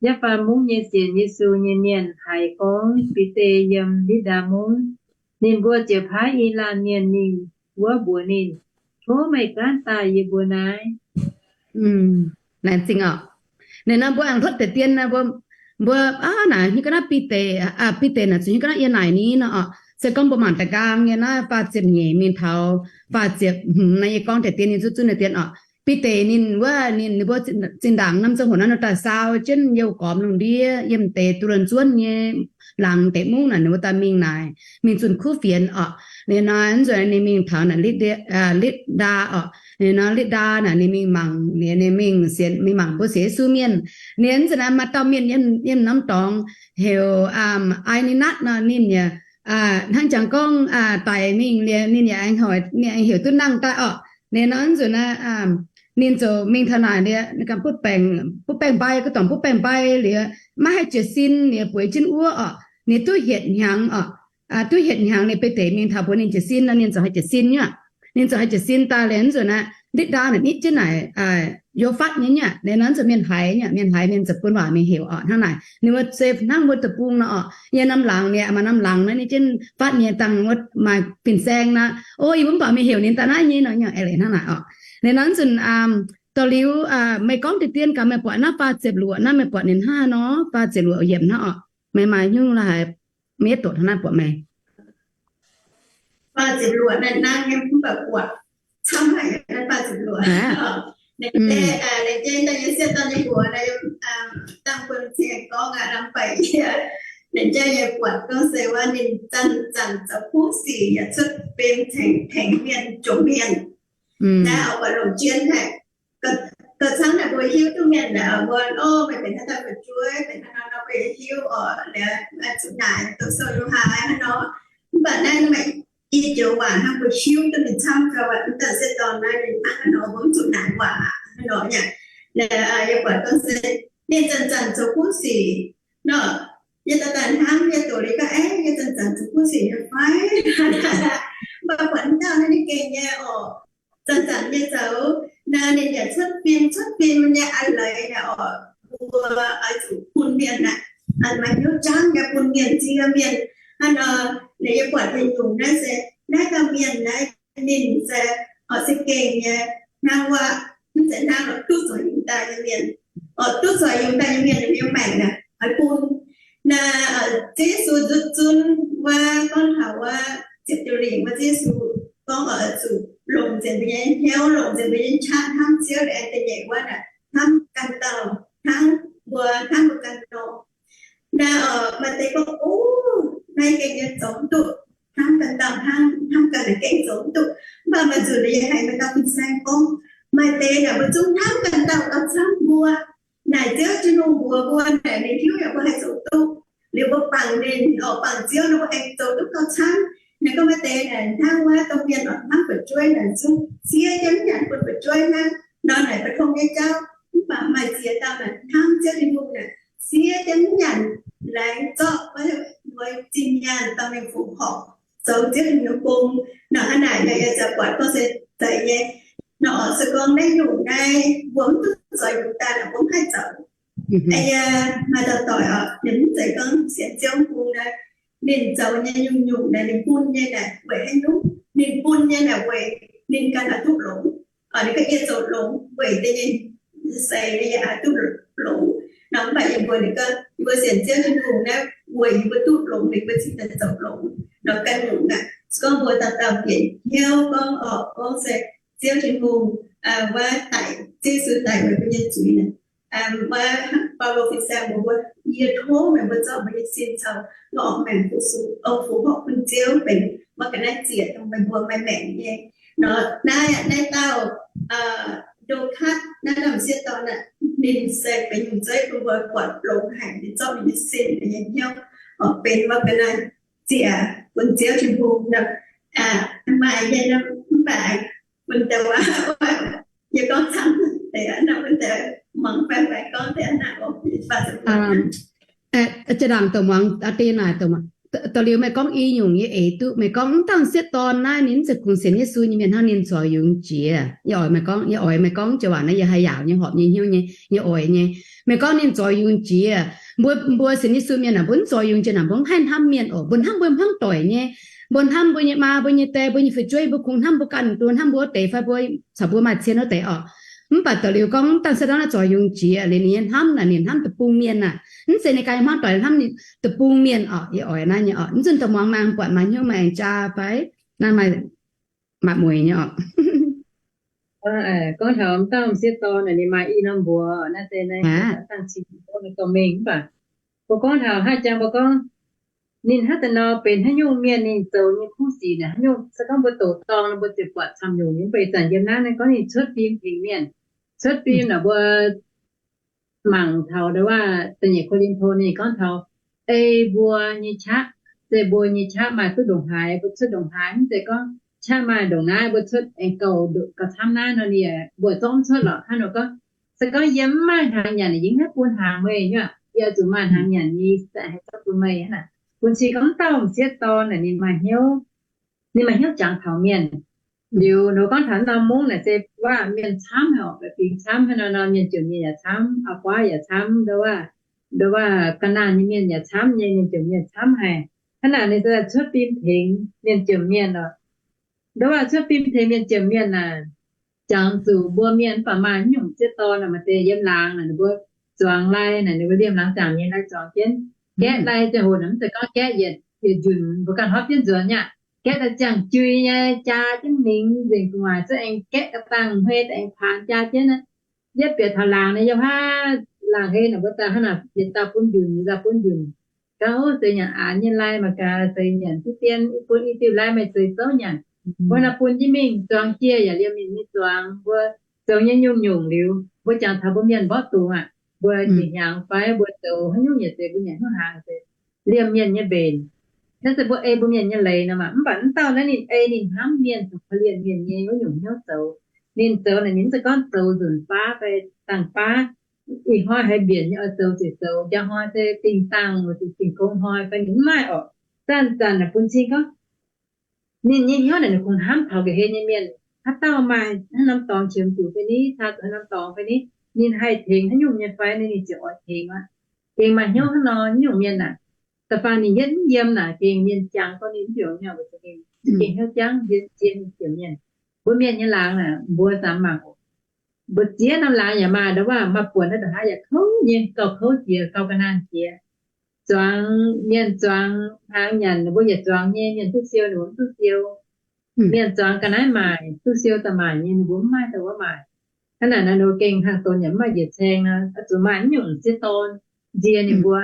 Yapv^faa Mungv nyei sienx Yesu nyei mienh haiz gorngv Bide yiem Litv^ndaa Mungv, ninh mbuo ziouc paaiv i laanh mienh mingh wuov mbuox ninh, tov meih gaanv daaih yie mbuo naaiv. Ninh nor mbuo aengx hluotv deix dien, mbuo, mbuo, aa, naaic hiuv ga'naaiv Bide, Bide naaic zuqc hiuv ga'naaiv yie naaic ni nor orqc. Se gorngv mbuo mangc da'nqaang nyei naaiv faah ziepc nyeic mingh taux faah ziepc hmz naaiv, yie gorngv deix dien ninh zuqv zunv deix dien orqc. Bide ninh wuov, ninh, ninh mbuo zinh ndaangc norm ziangh hoc naaiv nor daaih saau jienv youh gormx lungh ndiev yiem deix duqv luonx zuonv nyei laangz deic mungv naaic, ninh mbuo daaih mingh naaic, mingh zunh kuv fienx orqc. Liuz nor nzuonx ninh mingh taux naaic Litv^ndaa orqc. Liuz nor Litv^ndaa naaic ninh mingh mangc, ninh mingh sienx, mingh mangc mbuo sienx Yesu mienh. Liuz nzuonx naaic maaih dauh mienh yiem norm dorngx heuc Ai^ni^natv nor, ninh yaac hnangv jangx gorngv daic mingh liuz ninh yaac aengx hoic, ninh aengx heuc duqv nangh daaih orqc. Liuz nor nzuonx naaic ninh ziouc mingh taux naaic liuz, butv baengc, butv baengc-mbai, ga'dorngc butv baengc-mbai liuz maiv haih jiez sin liuz bueix jienv wuov orqc. Ninh duqv hietc hnyangx orqc, duqv hietc hnyangx ninh Bide mingh taux mbuox ninh jiez sin nor, ninh ziouc haih jiez sin nyei. Ninh ziouc haih jiez sin daaih liuz nzuonx naaic Litv^ndaa naaic nitv jienv naaic Yo^fatv nyei nyei. Liuz nor nzuonx mienh haiz nyei, mienh haiz mienh ziouc bun waac mingh heuc orqc. Hnangv naaic ninh mbuo se hnangv mbuo deic-bung nor orqc, yiem norm laangz liuz, maaih norm laangz naaiv ninh jienv fatv nyei dangh wuov maaih fin-saeng nor, o, yie mbuo mv baac mingh heuc ninh daaih naaiv nyei nor, eix leiz hnangv naaic orqc. Liuz nor nzuonx dorh liuz meih gorngv deix dien gaax meih buatc naaiv faah ziepc luoqc naaiv, meih buatc ninh hnangv haaix nor, faah ziepc luoqc yiemc hnangv orqc. Meih maaih nyungc la'haiz miev doqc hnangv naaiv buatc meih. Faah ziepc luoqc naaiv nangv nyei mv baac buatc camv haic naaiv faah ziepc luoqc. Laengz jeiv daaih nyei sieqv dorn nyei mbuox naaiv, dangh bun cing gorngv aqv, lamh baeqc yie. Laengz jeiv nyei buatc gorngv se wuov ninh zanc-zanc zoux kuv sic yaac cuotv fim tengx mienh jomc mienh. Naaiv oix buatc longc jienv haic. Gauh camv naaic mbuo hiuv duqv mienh naaic mbuo, o, meih benx haaix dauh fu'jueiv, benx haaix nor nor mbuo yaac hiuv oc. Liuz zuqc naaic doqc sou yaac haiz haaix nor. Mv baac naaiv meih yie joux waac hnangv mbuo hiuv duqv ninh camv gau aqv. Mv dauh sieqv dorn naaiv ninh hnangv haaix nor mbuo mv zuqc naaic waac aqv, haaix nor yaac, yie buatc gorngv se ninh zanc-zanc zoux kuv sic nor. Yie daaih daaih hnamv yie doqc liuz gaax, aeqv, yie zanc-zanc zoux kuv sic nyei fai? Mv baac buatc mv dauh naaiv ninh gengh nyei oc. Zanc-zanc nyei zoux, naaiv ninh yaac cuotv fim, cuotv fim nyei a'leiz naaic oc, mbuo oix zuqc bun mienh aqv. Maaih hnyouv jangv nyei bun mienh, ziex mienh. Hnangv nor, naaiv yie buatc nyei nyungc naaiv se naaiv dauh mienh naaiv ninh se oix se gengh nyei hnangv wuov, mv zeiz hnangv duqv zoux yungz daaih nyei mienh. Oix duqv zoux yungz daaih nyei mienh, ninh nyei maengc naaic oix bun. Naaiv Ziouv Yesu nzutv zunv wuov gorngv taux wuov ziepc diuh lingc wuov, Ziouv Yesu gorngv oix zuqc longc nzengc mbuo nyei hnyouv, longc nzengc mbuo nyei qaqv hnamv Ziouv, aengx da'nyeic wuov naaic hnamv ganh dauh hnangv mbuo hnamv mbuo ganh nor. Naaiv oc, maaih deix gorngv, o, naaiv gengh nyei zoux mv duqv, hnamv ganh dauh hnangv, hnamv ganh naaic gengh zoux mv duqv. Mv baac maaih nzunc yie haiz maaih dauh fin-saeng gorngv, maaih deix naaic mbuo zungv hnamv ganh dauh gauh camv mbuo. Naaic Ziouv Tin-Hungh mbuox mbuo naaic ninh hiuv yaac mbuo haih zoux duqv. Liuz mbuo bangc ninh oc, bangc Ziouv nor mbuo haih zoux duqv gauh camv. Naaic gorngv maaih deix naaic hnangv wuov domh mienh oc, hnamv fu'jueiv naaic zungv siev jienv mv nyanc bun fu'jueiv hnangv. Nor naaic mbuo tong nyei jauv, mv baac maaih ziex dauh naaic hnamv Ziouv Tin-Hungh naaic siev jienv mv nyanc, laengz zorqv wuov zinh nyaanh dorh mingh fongc horc zoux Ziouv Tin-Hungh nyei gong. Nor hnangv naaic yaac yie za'gengh buatc gorngv se zeiz nyei. Nor oc, se gorngv naaiv nyungc naaiv mbuo mv duqv zoux yungz daaih naaic mbuo mv haih zoux. Yie maaih dauh doic oc, ninh mv zeiz gorngv sienx Ziouv bung naaiv, ninh zoux nyei nyungc-nyungc naaic ninh bun nyei naaic weic haaix nyungc? Ninh bun nyei naaic weic ninh ganh oix duqv longx. Ninh gorngv yie zoux longx weic deix nyei seix yie oix duqv longx. Nor mv baac yie mbuox ninh gorngv, yie mbuo sienx Ziouv Tin-Hungh naaiv weic yie mbuo duqv longx ninh mbuo cingx daaih zoux longx. Nor ganh nyungc naaic, se gorngv mbuo dauh dauh bieqc hnyouv gorngv oc, gorngv se Ziouv Tin-Hungh wuov daic, Ziouv Yesu daic weic mbuo nyei zuiz naaic. Wuov Baulo fin-saeng mbuox mbuo, yie tov meih mbuo zorqv mbuo nyei sin caux mbuo orqc maengc fu-sux, fongc horc bun Ziouv benx maiv ga'naaiv ziec dongh meih mbuo maaih maengc nyei. Nor naaiv, naaiv dauh Ndokatv, naaiv dauh m'sieqv dorn naaic, ninh se benx nyungc zeiv bun mbuo buatc longx haic, ninh zorqv ninh nyei sin, ninh nyei hnyouv oc benx maiv ga'naaiv ziec bun Ziouv Tin-Hungh nor. Maaih nyei mv baac bun deix waac, yie gorngv camv deix nor, bun deix muangx fai fai gorngv deix naaic oc. Jiex ndaangc douc muangx aa deix naaic, douc liuz meih gorngv i nyungc yie eix duqv. Meih gorngv mv dauh m'sieqv dorn naaiv ninh mv zeiz kungx sienx Yesu nyei mienh hnangv, ninh zoux yungz jiex. Yie oix meih gorngv, yie oix meih gorngv jiex waac naaiv yie haih yaauc nyei, horpc nyei hnyouv nyei, yie oix nyei. Meih gorngv ninh zoux yungz jiex. Mbuo, mbuo sienx Yesu mienh naaic mbuo mv zoux yungz jiex naaic mbuo mv haih hnamv mienh oc. Mbuo hnamv mbuo hmuangv doic nyei. Mbuo hnamv mbuo nyei maa, mbuo nyei die, mbuo nyei fu'jueiv, mbuo kungx hnamv mbuo ganh nduov, hnamv mbuo wuov deix fai mbuo caux mbuo maaih cien wuov deix oc. Mv baac douc liuz gorngv dauh m'sieqv dorn naaiv zoux yungz jiex liuz ninh nyei hnamv naaic ninh hnamv deic-bung mienh aac. Mv zeiz ninh ganh hmuangv doic hnamv ninh deic-bung mienh oc. Yie oix naaiv nyei oc. Mv zunc douc muangx maaih buatc maaih hnyouv maaih aengx jaa fai? Naaiv maaih, maaih mueiz nyei oc. Gorngv taux m'dauh m'sieqv dorn naaic ninh maaih i norm mbuox naaiv deix naaiv dangh cing gorngv mengh mv baac mbuo gorngv taux haaix jangx mbuo gorngv ninh hnangv daaih nor benx haaix nyungc mienh, ninh zoux nyei kuv sic naaic haaix nyungc. Se gorngv mbuo doqc dorngh nor mbuo ziouc buatc camv nyungc nyei. Mv baac ih zanc yiem naaiv naaiv gorngv ninh cuotv fim tengx mienh, cuotv fim naaic mbuo mangc taux ndau wuov da'nyeic Ko^lin^to ninh gorngv taux ei mbuo nyei qaqv, se mbuo nyei qaqv maaih duqv ndongc haaix mbuo cuotv ndongc haaix, mv zeiz gorngv qaqv maaih ndongc naaiv mbuo cuotv aengx gauh, gauh camv naaiv nor, ninh mbuo zorqv mv cuotv lorqc. Hnangv nor gorngv, se gorngv yie mv maaih hnaangx nyanc, yie mv haih bun hnaangx meih nyei, yie zuqc maaih hnaangx nyanc nyei se haih zorqv bun meih hnangv naaic. Bun cing gorngv dauh m'sieqv dorn naaic ninh maaih hnyouv, ninh maaih hnyouv jangx taux mienh. Liuz nor gorngv taux norm mungv naaic se waac mienh camv haic, baeqc fingx camv haic nor, mienh jomc mienh yaac camv, auv-guaav yaac camv, ndau wuov, ndau wuov ga'naanh nyei mienh yaac camv nyei, mienh jomc mienh camv haic. Hnangv naaic ninh cuotv fim tengx mienh jomc mienh oc. Ndau wuov cuotv fim tengx mienh jomc mienh naaic, jangx zuqc mbuo mienh mv baac maaih nyungc m'sieqv dorn naaic maaih deix yiem laangz naaic ninh mbuo zuangx lai naaic, ninh mbuo liemh laangz zaangc nyei lai zuangx jienv. Gaeqv lai ziangh hoc naaic mv zeiz gorngv gaeqv yietc, yietc nzunc mbuo ganh hopv jienv nzuonx aqv. Gaeqv daaih ziangh jui nyei jaa jienv mingh nzengc gu'nguaaic zungv aengx gaeqv ga'dangh hmei daaih aengx paanx jaa jienv aqv. Yietv bieqc taux laangz naaic yiem haav laangz hei naaic mbuo daaih hnangv naaic yietc dauh bun njunc, yietc dauh bun njunc. Gorngv, ov, zeix nyanc aanx nyei lai mangc gaax, zeix nyanc diqv dien, bun i diuh lai meih zeix zouv nyanc. Mbuo naaic bun jienv mingh zuangx jiex yaac liemh ninh nyei zuangx. Mbuo zoux nyei nyungc-nyungc liuz, mbuo jangx taux mbuo mienh mborqv dungz aqv. Mbuo njiec hnyangx fai mbuo zoux haaix nyungc yietc zeiz mbuo nyanc hnyouv hnaangx se liemh mienh nyei mbenc. Naaiv se mbuo ei mbuo mienh nyei leiz nor maah. Mv baac mv dauh naaiv ninh ei ninh hnamv mienh, corc korv-lienh mienh nyei wuov nyungc hnyouv zoux. Ninh zoux naaic ninh mv zeiz gorngv zoux nzunc baav fai dangh baav, ih hnoi haiz mbienc nyei oix zoux ziouc zoux, njang hnoi se dingh dangh weic zuqc dingh gong hnoi fai ninh mv maaih orqc. Zanc-zanc naaic bun cing gorngv ninh nyei hnyouv naaic ninh kungx hnamv taux nqa'haav nyei mienh. Haaix dauh maaih haaix norm dorngx qiemx zuqc fai ni, caa zuqc haaix norm dorngx fai ni, ninh haih tengx haaix nyungc nyei fai, ninh ziouc oix tengx aqv. Gengh maaih hnyouv hnangv nor nyungc mienh naaic, da'faanh ninh yietv mv yiem naaic gengh mienh jangx gorngv ninh mv heuc nyei, weic zuqc ninh gengh hnyouv jangv, nzie ninh ziouc mienh. Mbuo mienh nyei laangz naaic mbuo zaamx mangc oc. Mbuo ziex norm laangz yaac maaih, ndau wuov maaih buonc naaiv ndongc haaix yaac kouv nyei, gauh kouv jiex, gauh ga'naanh jiex. Zuangx mienh zuangx hnaangx nyanc, mbuo yietc zuangx nyei mienh duqv siou, ninh mbuo mv duqv siou. Mienh zuangx ga'naaiv maaic, duqv siou daaih maaic nyei, ninh mbuo mv maaih daaih wuov maaic. Hnangv naaic nor, ninh mbuo gengh hnaangx donx yaac mv maaih njiec caeng nor, oix zuqc maaih mv nyungc sieqv dorn nzie ninh mbuo.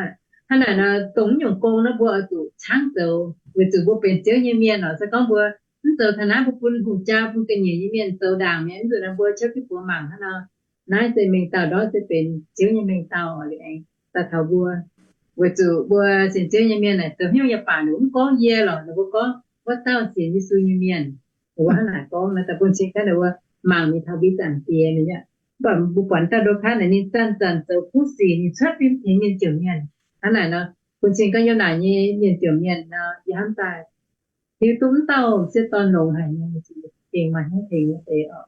Hnangv naaic nor, dongh mv nyungc gong nor mbuo oix zuqc caangv zoux, weic zuqc mbuo benx Ziouv nyei mienh oc. Se gorngv mbuo mv zoux taux naaiv, mbuo bun hungh jaa bun ga'nyiec nyei mienh zoux ndaangc mi'aqv. Mv zuqc naaiv mbuo ciouv jienv buoz mangc hnangv nor, naaiv se mengh dauh ndortv se benx Ziouv nyei mengh dauh oc. Liuz aengx daaih taux mbuo, weic zuqc mbuo sienx Ziouv nyei mienh naaic zoux hnyouv yaac baac ninh mv gorngv yie lorqc, ninh mbuo gorngv wuov dauh sienx Yesu nyei mienh. Ninh mbuo hnangv naaic gorngv naaiv daaih bun cing gorngv ninh mbuo mangc mingh taux mbuo Zaangc Diex mingh aqv. Mv baac mbuo buatc dauh Ndokas naaic ninh zanc-zanc zoux kuv sic, ninh cuotv fim tengx mienh jomc mienh. Hnangv naaic nor, bun cing gorngv Yonaa nyei mienh jomc mienh nor, yie hnamv daaih hiuv duqv mv dauh sieqv dorn longx haic nyei, gengh maaih hnyouv tengx nyei deix oc.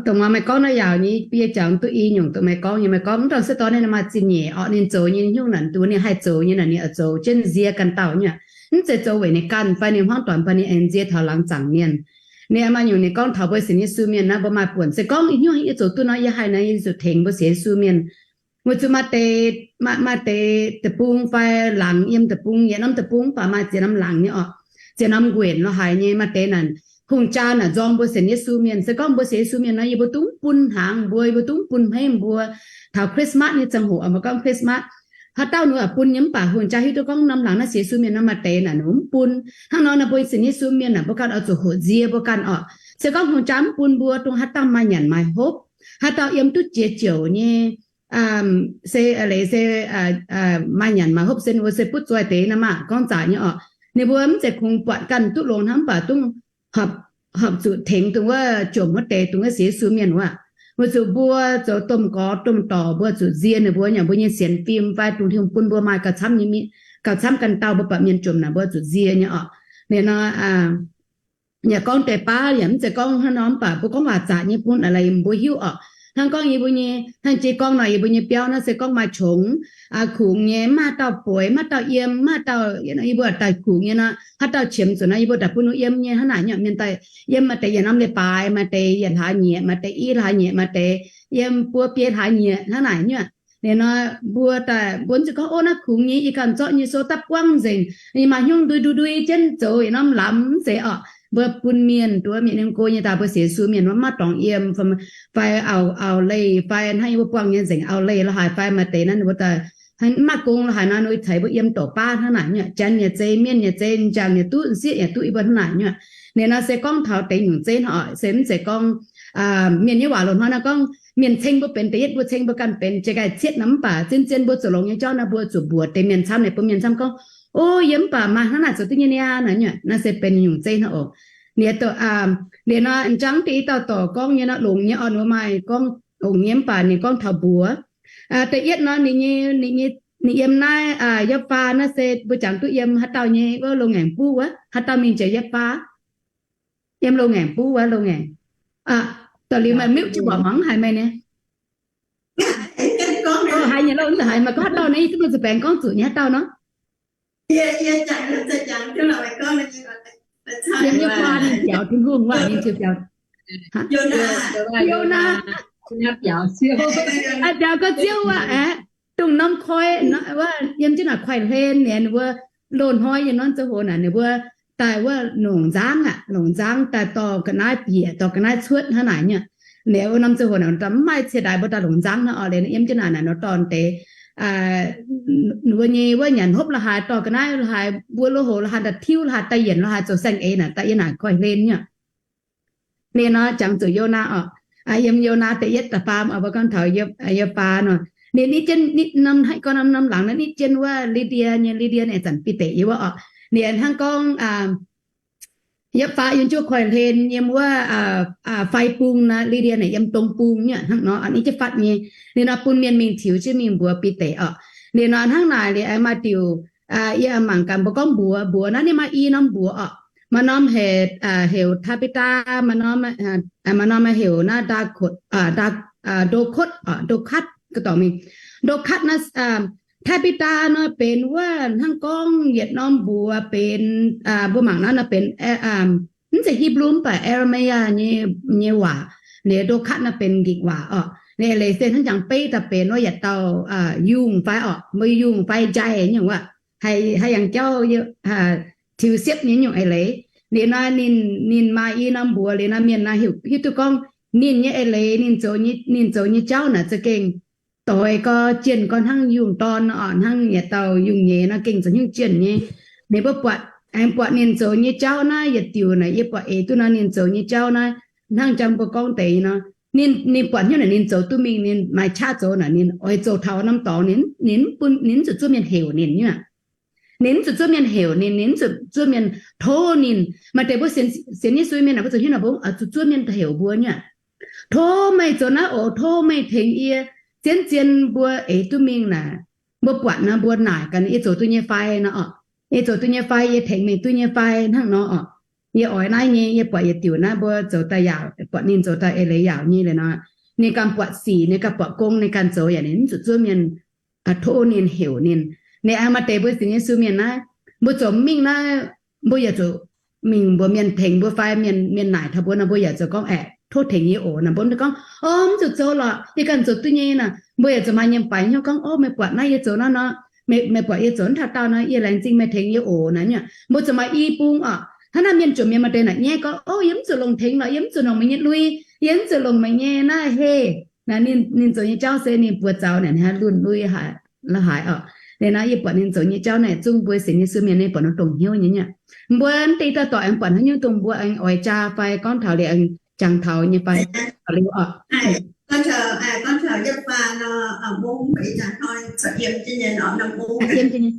Dongh meih gorngv naaiv yaauc nyei, yie jangx duqv i nyungc dongh meih gorngv nyei. Meih gorngv mv dauh sieqv dorn naaiv ninh maaih zingh nyeic orqc, ninh zoux nyei hnyouv naaic, dongh ninh haih zoux nyei naaic, ninh oix zoux jienv nzie ganh dauh nyei. Mv zeiz zoux weic ninh ganh fai ninh hmuangv doic, mv baac ninh aengx nzie taux laangz zaangc mienh. Ninh maaih nyungc ninh gorngv taux mbuo sienx Yesu mienh naaiv, mbuo maaih buonc se gorngv hnyouv yie zoux duqv nor, yie haih naaiv, yie zuqc tengx mbuo sienx Yesu mienh. Weic zuqc maaih deix, maaih deix deic-bung fai laangz yiem deic-bung, yietc norm deic-bung mv baac maaih ziex norm laangz nyei orqc, ziex norm nquenc lorz haic nyei. Maaih deix naaic hungh jaa naaic nzorng mbuo sienx Yesu mienh. Se gorngv mbuo sienx Yesu mienh nor, yie mbuo dungx bun hnaangx mbuo, yie mbuo dungx bun hmeiv mbuo. Taux Christmas nyei ziangh hoc, mbuo gorngv Christmas, haaix dauh ninh bun nyei, mv baac hungh jaa hiuv duqv gorngv norm laangz naaiv sienx Yesu mienh nor, maaih deix naaic ninh mv bun. Hnangv nor, naaiv mbuo sienx Yesu mienh naaic, mbuo ganh oix zuqc hoqc nzie mbuo ganh orqc. Se gorngv hungh jaa mv bun mbuo, dongh haaix dauh maaih nyanc maaih hopv, haaix dauh yiem duqv jiex ziouc nyei, se leiz se maaih nyanc maaih hopv se ninh mbuo se butv zuov deix nor maah, gorngv zaqc nyei orqc. Ninh mbuo mv zeiz kungx buatc ganh duqv longx hnangv, mv baac dungx horpc zuqc tengx dongh wuov jomc wuov deix, dongh wuov sienx Yesu mienh wuov. Weic zuqc mbuo zoux domh gorx domh dorc, mbuo zuqc nzie ninh mbuo nyei, mbuo nyei sienx fim fai dongh Tin-Hungh bun mbuo maaih gauh camv nyei, gauh camv ganh dauh, mbuo buatc mienh jomc naaic mbuo zuqc nzie nyei orqc. Ninh nor, yaac gorngv deix baav yaac mv zeiz gorngv hnangv nor, mv baac mbuo gorngv waac zaqc nyei bun a'lei mbuo hiuv orqc. Hnangv gorngv yie mbuo nyei, hnangv jiex gorngv nor, yie mbuo nyei biauv naaiv se gorngv maaih qongx, aa, kungx nyei, mv maaih dauh bueix, mv maaih dauh yiem, mv maaih dauh, yie mbuo daaih kungx nyei nor, haaix dauh qiemx zuqc nor, yie mbuo daaih bun ninh yiem nyei. Hnangv naaic nyungc mienh daaih yiem, maaih deix yietc norm leiz-baaix, maaih deix yietc hlaax nyieqc, maaih deix i hlaax nyieqc, maaih deix yiem buo biei hlaax nyieqc hnangv naaic nyungc. Liuz nor, mbuo daaih mbuo mv zeiz gorngv, ov, naaiv kungx nyei, yie ganh zorqv nyei sou dapv buangv nzengc, yie maaih hnyouv ndui ndui ndui jienv zoux yietc norm lamz mv zeiz orqc. Mbuo bun mienh, nduov mienh nyei go nyei daaih, mbuo sienx Yesu mienh wuov maiv dorngx yiem, fai auv-leih, fai hnangv yie mbuo buangh nyei nzengc auv-leih lorqc haaix, fai maaih deix naaiv ninh mbuo daaih maiv maaih gong lorqc haaix nor, ninh mbuo ceix mbuo yiem dorc baav hnangv naaic nyungc, janx yaac zeiz, mienh yaac zeiz, m'jangc yaac duqv, m'sieqv yaac duqv, yie mbuo hnangv naaic nyungc. Liuz nor se gorngv taux deix nyungc zeiv hnangv orqc, se mv zeiz gorngv mienh nyei waac loz-hnoi nor gorngv, mienh ceng mbuo benx da'yietv, mbuo ceng mbuo ganh benx jiex ga'naaiv cietv nor, mv baac zien-zien mbuo zuqc longx nyei jauv nor, mbuo zuqc mbuox deix mienh camv naaic, bun mienh camv gorngv, ov, yie mv baac maaih hnangv naaic zoux duqv nyei niaa naaic nyungc. Naaiv se benx nyungc zeiv hnangv oc. Liuz, liuz nor, m'jangc deix i dauh dorc gorngv nyei nor, longx nyei orqc, ninh maaih gorngv longx nyei mv baac ninh gorngv taux mbuox. Da'yietv nor, ninh yiem naaiv Yav Faa naaiv se mbuo jangx duqv yiem haaix dauh nyei wuov loz-ngaengc buv wuov, haaix dauh mingh jiex Yav Faa, yiem loz-ngaengc buv wuov loz-ngaengc. Dorh liuz meih mute jienv mbuoqc mangc haiz meih nyei. Haiz nyei, haiz meih gorngv haaix dauh naaiv, yie duqv mbuo zuqc baengx gorngv zuqc nyei haaix dauh nor. Yiem Yav Faa ninh biaux Tin-Hungh waac, ninh ziouc biaux Yonaa. Biaux gau Ziouv aqv, dongh norm koi, yiem jienv naaic kuaih hlen, ninh mbuo loz-hnoi yiem norm ziangh hoc naaic ninh mbuo daaih wuov longc nzangv aqv, longc nzangv daaih dorh ga'naaiv bieqc, dorh ga'naaiv cuotv hnangv naaic nyungc. Ninh mbuo norm ziangh hoc naaic mv maaih cie daaih mbuo daaih longc nzangv hnangv orqc. Liuz yiem jienv naaic naaic nor dorh deix mbuo nyei wuov nyanc hopv lorqc haaix, dorh ga'naaiv lorqc haaix, mbuo loz-hoc lorqc haaix, daaih tiuv lorqc haaix, daaih yienc lorqc haaix, zoux saeng-eix naaic daaih yiem naaic kuaih hlen nyungc. Liuz nor jangx zuqc Yonaa orqc. Yiem Yonaa da'yietv da'faam, mbuo gorngv taux Yav Faa nor, Ninh nitv jienv, nitv norm, haiz gorn norm, norm laangz naaiv nitv jienv wuov Li^ndie nyei, Li^ndie naaiv zanc Bide yiem wuov orqc. Ninh hnangv gorngv, yietv faatv yiem juov koiv-hlen yiem wuov fai bung naaiv, Li^ndie naaic yiem dong bung nyei hnangv nor, nitv jienv fatv nyei. Ninh nor bun mienh mingh tiux jienv mingh mbuox Bide orqc. Ninh nor hnangv naaic liuz aengx maaih diuc, yie mangc gaax mbuo gorngv mbuox, mbuox naaiv ninh maaih i norm mbuox orqc. Maaih norm heuc, heuc Tabitaa, maaih norm heuc naaiv Daa, Daa, Ndo Kotv, Ndo Katv, gorngv dorngc mingh. Ndo Katv naaiv, Tabitaa nor benx wuov hnangv gorngv yietc norm mbuox benx, mbuo mangc naaiv nor benx, mv zeiz Hipv^lu mv baac Aramaiyaa nyei waac. Ninh Ndo Katv naaiv benx Ngikc waac orqc. Ninh eix leiz se hnangv jangx beiv daaih benx wuov yietc dauh yungh fai orqc, mbuo yungh fai njaih nyungc wuov, haih yangh jauv tiux siepv nyei nyungc eix leiz. Liuz nor ninh, ninh maaih i norm mbuox liuz nor mienh naaiv hiuv duqv gorngv ninh nyei eix leiz, ninh zoux, ninh zoux nyei jauv naaic za'gengh doix gorx, jienh gorx hnangv yungh dorn orqc, hnangv yietc dauh yungh nyeiz nor gengh zoux hnyouv jienh nyei. Ninh mbuo buatc, aengx buatc ninh zoux nyei jauv naaiv yietc diuc naaic, yie buatc eix duqv nor ninh zoux nyei jauv naaiv hnangv jang mbuo gorngv deix nor. Ninh, ninh buatc hnyouv naaic ninh zoux duqv mingh, ninh maaih qaqv zoux naaic ninh oix zoux taux norm dorngx, ninh, ninh mv zuqc zuov mienh heuc ninh nyei. Ninh mv zuqc zuov mienh heuc ninh, ninh mv zuqc zuov mienh tov ninh. Maaih deix mbuo sienx, sienx Yesu mienh naaic mbuo zoux hnyouv naaic mbuo zuqc zuov mienh heuc mbuo nyei. Tov meih zoux naaiv oc, tov meih tengx yie. Zien zien mbuo eix duqv mingh naaic, mbuo buatc nor mbuo naaic gaax, yie zoux duqv nyei fai nor orqc. Yie zoux duqv nyei fai, yie tengx meih duqv nyei fai hnangv nor orqc. Yie oix naaiv nyei, yie buatc yietc diuc naaiv mbuo zoux daaih yaauc, buatc ninh zoux daaih eix leiz yaauc nyei liuz nor, ninh ganh buatc sic, ninh ganh buatc gong, ninh ganh zoux yaac ninh mv zuqc zuov mienh tov ninh heuc ninh. Ninh aengx maaih deix mbuo sienx Yesu mienh naaiv, mbuo zoux mingh naaiv, mbuo yaac zuqc mingh mbuox mienh tengx mbuo fai mienh, mienh naaic taux mbuo nor mbuo yaac zuqc gorngv aeqv, tov tengx yie oc naaic. Mbuo gorngv, o, mv zuqc zoux lorqc, yie ganh zoux duqv nyei naaic. Mbuo yaac zuqc maaih nyei baengc hnyouv gorngv, o, meih buatc naaiv yie zoux naaiv nor, meih buatc yie zoux naaiv taux daauh nor, yie laengz zingh meih tengx yie oc naaic. Mbuo zuqc maaih i bung orqc. Hnangv naaiv mienh jomc mienh maaih deix naaic nyaiv gorngv, o, yie mv zuqc longc tengx lorqc, yie mv zuqc longc meih nyei lui, yie mv zuqc longc meih nyei naaiv heh. Naaiv ninh zoux nyei jauv se ninh buoz zaux naaic lunh lui haaix, la'haaix orqc. Liuz nor yie buatc ninh zoux nyei jauv naaic zungv mbuo sienx Yesu mienh ninh buatc nor dongh hnyouv nyei nyei. Mbuo mv deix dauh dorc aengx buatc haaix nyungc dongh mbuo aengx oix jaa fai gorngv taux liuz aengx jangx taux nyei fai? Taux liuz orqc. Gorngv taux, gorngv taux yietv faah nor, mbong mv baac ih zanc hnoi corc yiem jienv nyei nor, norm mbong yiem jienv nyei.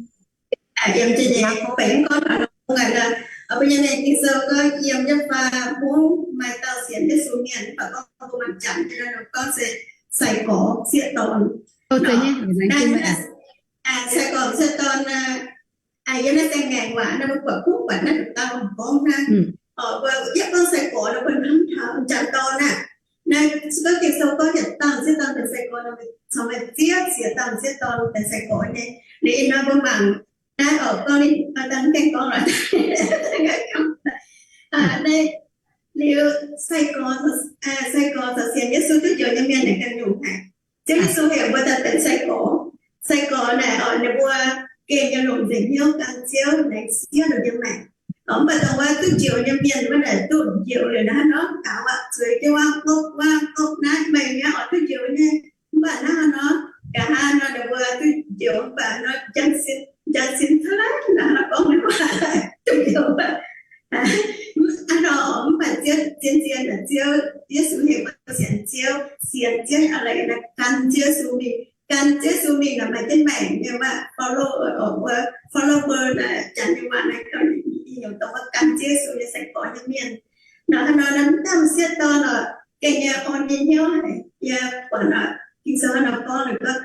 Yiem jienv nyei, beiv gorngv taux norm mbong aqv. Mbuo nyei mienh Ging-Sou gorngv yiem yietv faah mbong maaih dauh sienx Yesu mienh, mv baac gorngv mbuo mangc janx nyei nor gorngv se sai-gorx sieqv dorn. Sai-gorx sieqv dorn, yiem naaiv saeng-ngaengc waac nor mbuo buatc kuv buatc naaiv dauh gorngv hnangv. Mbuo yietv gorngv sai-gorx nor mbuo hnamv taux m'jangc dorn aqv. Naaiv se gorngv Ging-Sou gorngv yietc dauh sieqv dorn benx sai-gorx nor, caux maaih ziex ziex dauh sieqv dorn benx sai-gorx nyei. Liuz ih hnoi mbuo mangc naaiv oc, gorngv ninh dangh gaengh gorngv lorqc. Naaiv liuz sai-gorx, sai-gorx caux sienx Yesu duqv njoux nyei mienh naaic ganh nyungc haic. Ziouv Yesu heuc mbuo daaih benx sai-gorx. Sai-gorx naaic oc, ninh mbuo gengh nyei longc nzengc hnyouv gan Ziouv, laengz Ziouv ninh nyei maengc. Mv baac dongh wuov duqv njoux nyei mienh wuov naaic duqv njoux liuz naaiv nor, gaax waac zueiz jienv waac gopv, waac gopv naaiv meih nyei oix duqv njoux nyei. Mv baac naaiv nor, nqa'haav nor ninh mbuo duqv njoux mv baac nor, njang sin taux naaiv nor gorngv ninh mbuo duqv njoux. Aa nor, mv baac Ziouv, zien zien naaic Ziouv Yesu heuc mbuo sienx Ziouv, sienx Ziouv a'leiz naaic gan Ziouv Yesu mingh, gan Ziouv Yesu mingh naaic maaih jienv maengc nyei waac, follow, follower naaic janx nyei waac naaiv gauh nyungc dongh wuov gan Ziouv Yesu nyei sai-gorx nyei mienh. Nor hnangv nor, mv dauh sieqv dorn nor, gengh nyei orn nyei hnyouv haic. Yie buatc nor, Ging-Sou nor gorngv ninh gorngv,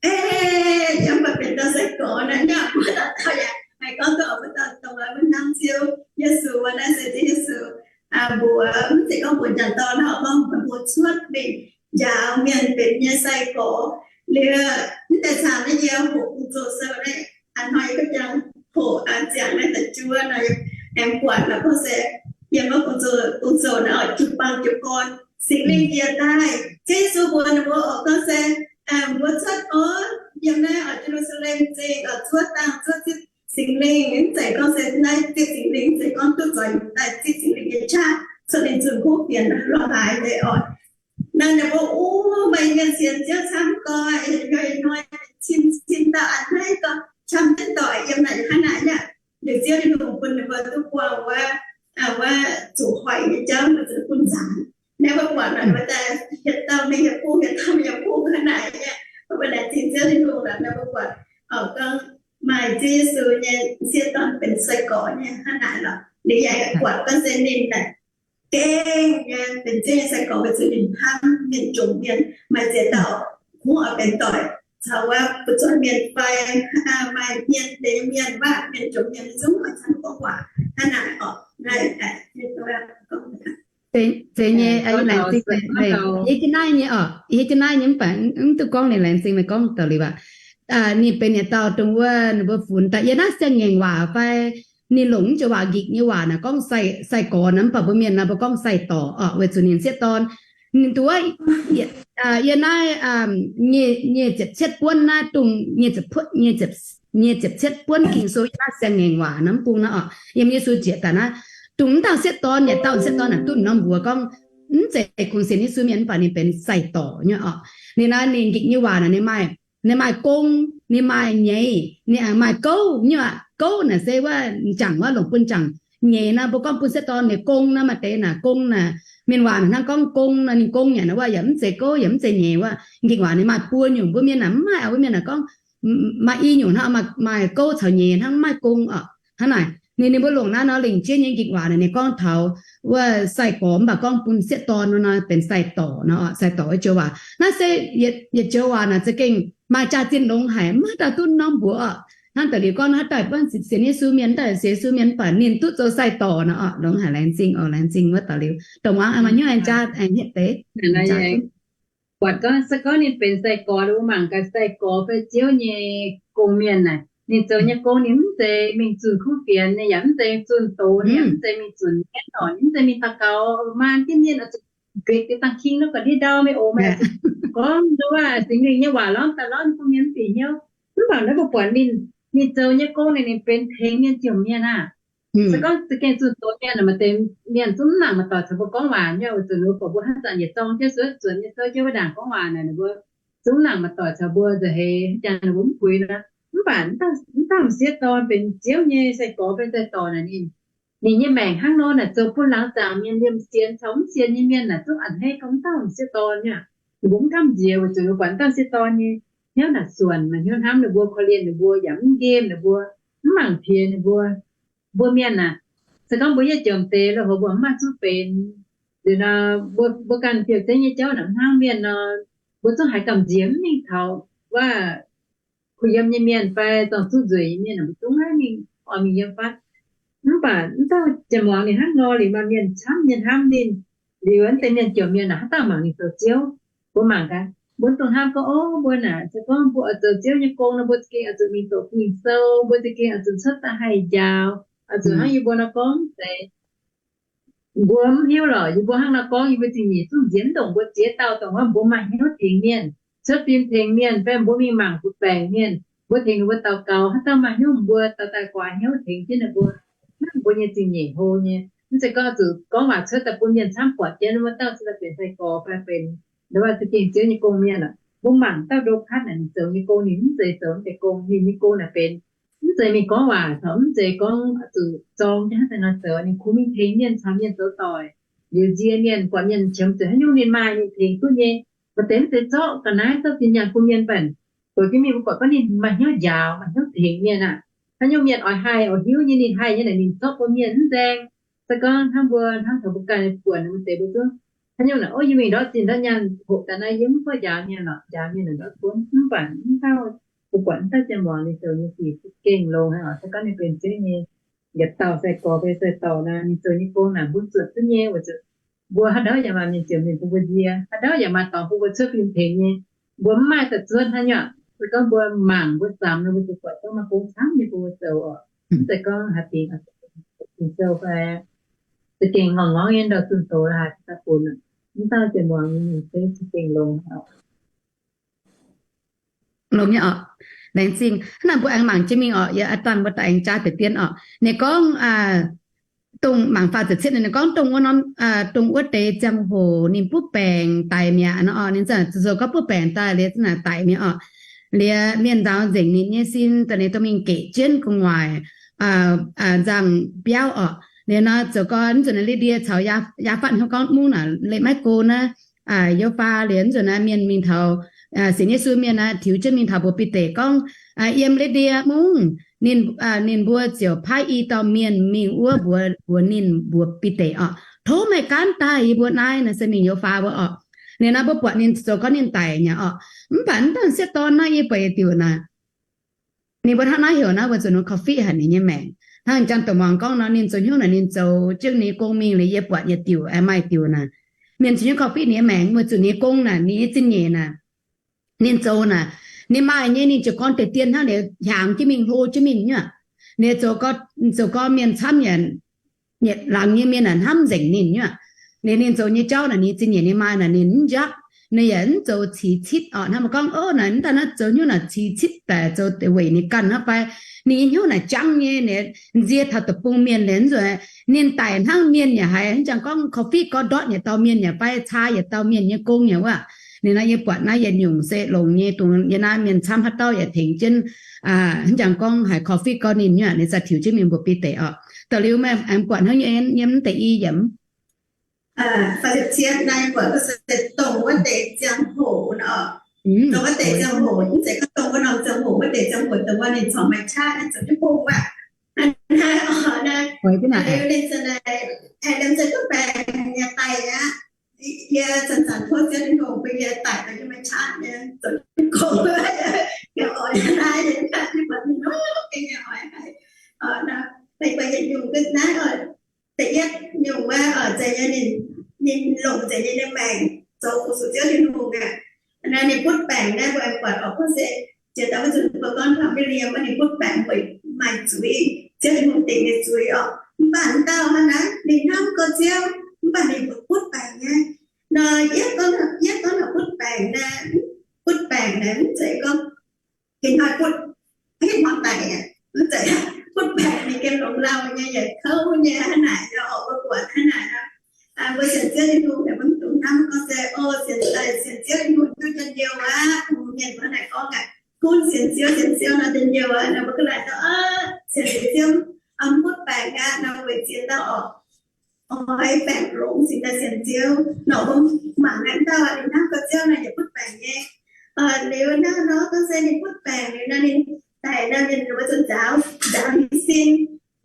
Eix, yiem mv baac benx dauh sai-gorx naaiv nyei, mbuo dauh dauh yaac haiz gorngv duqv oix mbuo dauh dauh mbuo hnamv Ziouv Yesu, naaiv se Ziouv Yesu mbuox, mv zeiz gorngv mbuox m'jangc dorn nor, gorngv mbuox cuotv mingh njaaux mienh benx nyei sai-gorx. Liuz mv deix caangh naaiv yie hoqc gong-zoh sou naaiv, a'hnoi yie ga'jang hoqc ziangx naaiv da'juov nor, aengx buatc nor gorngv se yiem wuov gong-zoh, gong-zoh naaiv oix jiu-baang jiu-gorn, Singx Lingh jiex daaih. Ziouv Yesu mbuox ninh mbuo oc gorngv se, mbuo cuotv oc, yiem naaiv oix Ye^lu^saa^lem Zingh oc, zuov dangh zuov zipv Singx Lingh, mv zeiz gorngv se naaiv zipv Singx Lingh, mv zeiz gorngv duqv zoux daaih zipv Singx Lingh nyei qaqv cuotv ninh zunh kuv fienx lorh haaix deix oc. Naaiv ninh mbuo, o, meih mienh sienx Ziouv camv gorx, hnoi-hnoi cin cin dauh a'hneiv gorx, camv jienv dorh yiem naaic hnangv naaic aqv. Liuz Ziouv Tin-Hungh bun ninh mbuo duqv buangh wuov, wuov zuqc hoic nyei jauv, mbuo zuqc bun nzaanx. Naaiv mbuo buatc naaic mbuo daaih hietc dauh mingh hietc bung, hietc dauh mingh hietc bung hnangv naaic aqv. Mbuo laengz zingh Ziouv Tin-Hungh lorqc, mbuo buatc gorngv maaih Ziouv Yesu nyei m'sieqv dorn benx sai-gorx nyei hnangv naaic lorqc. Liuz yaac buatc gorngv se ninh naaic gengh nyei benx Ziouv nyei sai-gorx weic zuqc ninh hnamv mienh jomc mienh, maaih ziex dauh kungx oix benx doic caux wuov fu'jueiv mienh fai maaih hmien deix mienh, waac mienh jomc mienh zungv oix caux gorngv waac hnangv naaic oc. Zeiz nyei, laengz zingh. Hieh jienv naaiv nyei oc, hieh jienv naaiv nyei mv baac mv duqv gorngv, ninh laengz zingh meih gorngv daux liuz aqv. Ninh benx yietc dauh dongh wuov ninh mbuo funx daaih yiem naaiv siang-ngaengc waac fai ninh longc mv joux waac, Ngikc nyei waac naaic gorngv sai-gorx naaic, mv baac mbuo mienh naaic mbuo gorngv sai-dorc oc, weic zuqc ninh m'sieqv dorn. Ninh duqv yiem naaiv nyic ziepc cietv buonv naaiv dongh nyic ziepc cietv buonv Ging-Sou yiem naaiv siang-ngaengc waac naaiv mv bung naaiv oc, yiem Yesu jiex daaih naaiv, dongh mv dauh m'sieqv dorn, yietc dauh m'sieqv dorn naaic duqv norm mbuox gorngv mv zeiz kungx sienx Yesu mienh mv baac ninh benx sai-dorc nyei oc. Ninh naaiv ninh Ngikc nyei waac naaic ninh maaih, ninh maaih gong, ninh maaih nyeiz, ninh maaih gouv nyei aqv. Gouv naaic se wuov m'jangc wuov longc bun m'jangc. Nyeiz naaic mbuo gorngv bun m'sieqv dorn nyei gong naaic, maaih deix naaic gong naaic mienh waac naaic hnangv gorngv gong naaic, ninh gong yaac naaic wuov yaac mv zeiz gouv yaac mv zeiz nyeiz wuov. Ngikc waac ninh maaih buo nyungc, mbuo mienh naaic mv maaih, mbuo mienh naaic gorngv maaih i nyungc hnangv, maaih gouv caux nyeiz hnangv, mv maaih gong oc. Hnangv naaic ninh, ninh mbuo longc naaiv nor lingc jienv nyei Ngikc waac naaic ninh gorngv taux wuov sai-gorx mv baac gorngv bun m'sieqv dorn nor benx sai-dorc nor, sai-dorc wuov joux waac. Naaiv se yietc joux waac naaic za'gengh maaih jaax-zinh longx haic, mv maaih dauh duqv norm mbuox oc. Hnangv daux liuz gorngv haaix dauh buangv sienx Yesu mienh, dauh sienx Yesu mienh mv baac ninh duqv zoux sai-dorc nor oc. Longx haic, laengz zingh oc, laengz zingh wuov daux liuz. Dongh muangx maaih hnyouv aengx jaa aengx hietv deix. Buatc gorngv se gorngv ninh benx sai-gorx, mbuo mangc gaax sai-gorx fai Ziouv nyei gong-mienh naaic, ninh zoux nyei gong ninh mv zeiz mingh zunh kuv fienx, ninh yaac mv zeiz zunh doz, ninh yaac mv zeiz mingh zunc mienv orqc, ninh mv zeiz mingh daux gaux maan jienv mienh oix zuqc guetc deix dangh king nor, ga'ndiev ndau meih oc, meih gorngv nduov Singx Lingh nyei waac lormh daaih lormh bun mienh mv fih hnyouv. Mv baac naaiv mbuo buatc ninh, ninh zoux nyei gong naaic ninh benx tengx mienh jomc mienh aqv. Se gorngv za'gengh zunh doz mienh, maaih deix mienh zungv mv nangc maiv doic caux mbuo gorngv waac nyei, weic zuqc ninh mbuo buatc mbuo haaix zanc yietc dorng jienv suotv zuonx nyei souv jienv wuov ndaangc gorngv waac naaic, ninh mbuo zungv mv nangc maiv doic caux mbuo nza'heix, haaix jangx ninh mbuo mv puix nor. Mv baac mv dauh m'sieqv dorn benx Ziouv nyei sai-gorx fai sai-dorc naaic, ninh, ninh nyei maengc hnangv nor naaic zoux bun laangz zaangc mienh liemh sienx caux mv sienx nyei mienh naaic zungv a'hneiv gorngv mv dauh m'sieqv dorn nyei. Ninh mbuo mv gamh nziex weic zuqc ninh mbuo buatc mv dauh m'sieqv dorn nyei hnyouv naaic suonc, maaih hnyouv hnamv ninh mbuo, korv-lienh ninh mbuo, yaac mv nqemh ninh mbuo, mv mangc piex ninh mbuo. Mbuo mienh aah, se gorngv mbuo yietv jomc deix lo houx mbuo mv maaih zuqc benx, liuz nor mbuo, mbuo ganh biouv-zeiv nyei jauv naaic mv hnangv mienh nor, mbuo zungv haiz gamh nziex mv mingh taux wuov kuh yiem nyei mienh fai zorng-zuqv nzueic nyei mienh, mbuo zungv haiz mingh oix mingh yiem fatv. Mv baac mv dauh jien-muangz ninh hnangv nor liuz maaih mienh camv mienh hnamv ninh, liuz wuov deix mienh jomc mienh naaic haaix dauh mangc ninh zoux Ziouv? Mbuo mangc gaax, mbuo dongh hnamv gorngv, o, mbuo naaic se gorngv mbuo oix zoux Ziouv nyei gong nor, mbuo za'gengh oix zuqc mingh doqc Ging-Sou, mbuo za'gengh oix zuqc cuotv daaih haih njaaux, oix zuqc hnangv yie mbuo nor gorngv deix. Mbuo mv hiuv lorqc, yie mbuo hnangv nor gorngv, yie mbuo zingh nyeic zungv nziex mv ndongc mbuo ziex dauh dongh wuov mbuo maaih hnyouv tengx mienh, cuotv fim tengx mienh, fai mbuo mingh mangc mbuo baengc mienh, mbuo tengx ninh mbuo daux gaux, haaix dauh maaih hnyouv mbuo daux daaih guaax hnyouv tengx jienv ninh mbuo. Naaiv mbuo nyei zingh nyeic hlo nyei, mv zeiz gorngv zuqc gorngv waac cuotv daaih bun mienh camv buatc jienv wuov dauh se daaih benx sai-gorx fai benx nduov za'gengh Ziouv nyei gong-mienh aqv. Mbuo mangc dauh Ndo Katv naaic, ninh zoux nyei gong ninh mv zeiz zoux deix gong, ninh nyei gong naaic benx mv zeiz mingh gorngv waac caux mv zeiz gorngv zuqc zorng jienv hnangv daaih nor zoux, ninh kungx mingh tengx mienh caux mienh zoux doic, liuz nzie mienh, buatc mienh qiemx zuqc haaix nyungc ninh maaih ninh tengx duqv nyei. Maaih deix mv zeiz zorqv ga'naaiv zorqv zinh nyaanh bun mienh, mv baac doqc jienv mingh mbuo buatc gorngv ninh maaih hnyouv njaaux, maaih hnyouv tengx mienh aqv. Haaix nyungc mienh oix haih oix hiuv nyei, ninh haih nyei naaic ninh zorqv bun mienh mv nzaeng. Se gorngv hnangv mbuo hnamv taux mbuo ganh buonc maaih deix mbuo zungv haaix nyungc naaic, o, yie mingh ndortv zinh ndortv nyaanh hoqc daaih naaiv, yie mv gorngv njaaux mienh lorqc, njaaux mienh naaic ndortv gunv. Mv baac mv dauh, mbuo buatc mv dauh jien-muangz ninh zoux nyei sic za'gengh longx haic oc. Se gorngv ninh benx Ziouv nyei yietc dauh sai-gorx fai sai-dorc nor, ninh zoux nyei gong naaic mbuo zuotc duqv nyei weic zuqc mbuo haaix ndortv yaac maaih mienh jomc mienh bun mbuo nzie, haaix ndortv yaac maaih dorngx bun mbuo cuotv fim tengx nyei. Mbuo mv maaih daaih zuonv hnangv nyei oc. Se gorngv mbuo mangc mbuo zamx nor, mbuo zuqc buatc gorngv maaih gong camv nyei bun mbuo zoux oc. Mv zeiz gorngv haaix fingx, Ging-Sou fai za'gengh ngorc ngorc nyei ndau zunh doz la'haaix daaih funx. Mv dauh jien-muangz nyei mienh zeiv za'gengh longx oc. Longx nyei oc. Laengz zingh. Hnangv naaic mbuo aengx mangc jienv mingh oc, yie a'dangh mbuo daaih aengx jaax deix dien oc. Ninh gorngv, dongh mangc faah ziepc cietv, ninh gorngv dongh wuov norm, dongh wuov deix ziangh hoc ninh butv baengc daic mi'aqv nor oc. Ninh ziouc gorngv butv baengc daaih liuz za'naaic daic mi'aqv oc. Liuz mienh nzaaux nzengc ninh nyei sin, daaih ninh dorh mingh geqc jienv gu'nguaaic nzangh biauv oc. Liuz nor ziouc gorngv nzunc naaiv ndie caux Yaafan hnyouv gorngv mungv naaic leih maiv go naaiv Youfaa. Liuz nzunc naaiv mienh mingh taux sienx Yesu mienh naaiv tiux jienv mingh taux mbuox Bide gorngv, yiem Li^ndie Mungv, ninh, ninh mbuo ziouc paaiv i dauh mienh mingh wuov mbuox, mbuox ninh mbuox Bide orqc, tov meih gaanv daaih yie mbuo naaiv. Naaiv se mingh youz faaux wuov orqc. Ninh naaiv mbuo buatc ninh zoux gorngv ninh daic nyei orqc. Mv baac mv dauh sieqv dorn naaiv yie buatc yietc diuc naaiv, ninh mbuo hnangv naaiv heuc naaiv weic zuqc ninh coffee haic ninh nyei maengc. Hnangv jang douc muangx gorngv nor, ninh zoux hnyouv naaic ninh zoux jienv ninh nyei gong mingh liuz, yie buatc yietc diuc, maaih diuc naaic, mienh zoux hnyouv coffee ninh nyei maengc weic zuqc ninh nyei gong naaic, ninh nyei zingh nyeic naaic, ninh zoux naaic, ninh maaih nyei ninh ziouc gorngv deix dien hnangv ninh hiaangx jienv mingh, hlo jienv mingh nyuoqc. Ninh zoux, zoux gorngv mienh camv yaac, laangz nyei mienh naaic hnamv nzengc ninh nyuoqc. Ninh, ninh zoux nyei jauv naaic, ninh zingh nyeic ninh maaih naaic ninh mv njapv. Ninh yaac mv zoux cix citv orqc. Hnangv mbuo gorngv, ov, naaic mv daaih naaiv zoux hnyouv naaic cix citv daaih zoux weic ninh ganh hnangv fai, ninh nyei hnyouv naaic jangv nyei, ninh nzie taux deic-bung mienh liuz nzueic, ninh daic hnangv mienh yaac haiz hnangv jang gorngv coffee gorngv ndortv yietc dauh mienh yaac fai caa yietc dauh mienh nyei gong yaac wuov. Ninh naaiv yie buatc naaiv yietc nyungc se longx nyei, dongh yie naaiv mienh camv haaix dauh yaac tengx jienv, hnangv jang gorngv haiz coffee gorngv ninh nyuoqc, ninh za'gengh tiux jienv mingh mbuox Bide orqc. Da'liuz meih aengx buatc hnangv nyei yiem mv deix i yiemc. Naaiv buatc se dongh wuov deix ziangh hoc, dongh wuov deix ziangh hoc, mv zeiz gorngv dongh wuov norm ziangh hoc, wuov deix ziangh hoc dongh wuov ninh corc maaih qaqv naaiv zoux jienv bung wuov. Naaiv, naaiv, naaiv, liuz ninh za'naaic, liuz ninh duqv baengc nyei daic aqv. Yie zanc-zanc tov Ziouv Tin-Hungh bun yie daic daaih yie maaih qaqv nyei zoux jienv bung. Yie oix naaiv, yie buatc ninh nor, yie oix haic. Naaiv, meih buatc yietc nyungc ga'naaiv oc. Da'yietv nyungc wuov, zeiz nyei ninh, ninh longc zeiz nyei ninh maengc zoux fu-sux Ziouv Tin-Hungh aqv. Naaiv ninh butv baengc naaiv mbuo aengx buatc oc, gorngv se jiex daaih wuov zanc mbuo gorngv taux Mv^li^am wuov ninh butv baengc weic maaih zuiz, Ziouv Tin-Hungh dingc nyei zuiz oc. Mv baac wuov dauh hnangv naaiv ninh hnamv gorx Ziouv, mv baac ninh butv baengc nyei. Nor yietv gorngv, yietv gorngv taux butv baengc naaiv, butv baengc naaiv mv zeiz gorngv gengh hnoi butv, hitv hnoi daic aqv. Mv zeiz, butv baengc ninh gengh longx lauh nyei, yaac kouv nyei hnangv naaic, yaac oix mbuo buatc hnangv naaic nor. Mbuo sienx Ziouv Tin-Hungh naaic, mbuo mv dungx hnamv gorngv se, o, sienx, sienx Ziouv Tin-Hungh duqv njien-youh aqv. Mienh mbuo naaic gorngv aqv, gunv sienx Ziouv, sienx Ziouv nor njien-youh aqv. Nor mbuo ga'naaiv gorngv, sienx Ziouv, mv butv baengc aqv nor, weic ziex dauh oc, oix baengc longx cingx daaih sienx Ziouv. Nor mbuo mangc naaiv dauh ninh hnamv gorx Ziouv nor yaac butv baengc nyei. Liuz naaiv nor gorngv se ninh butv baengc liuz nor ninh daic nor, ninh mbuo zuqc nzaaux, nzaaux ninh sin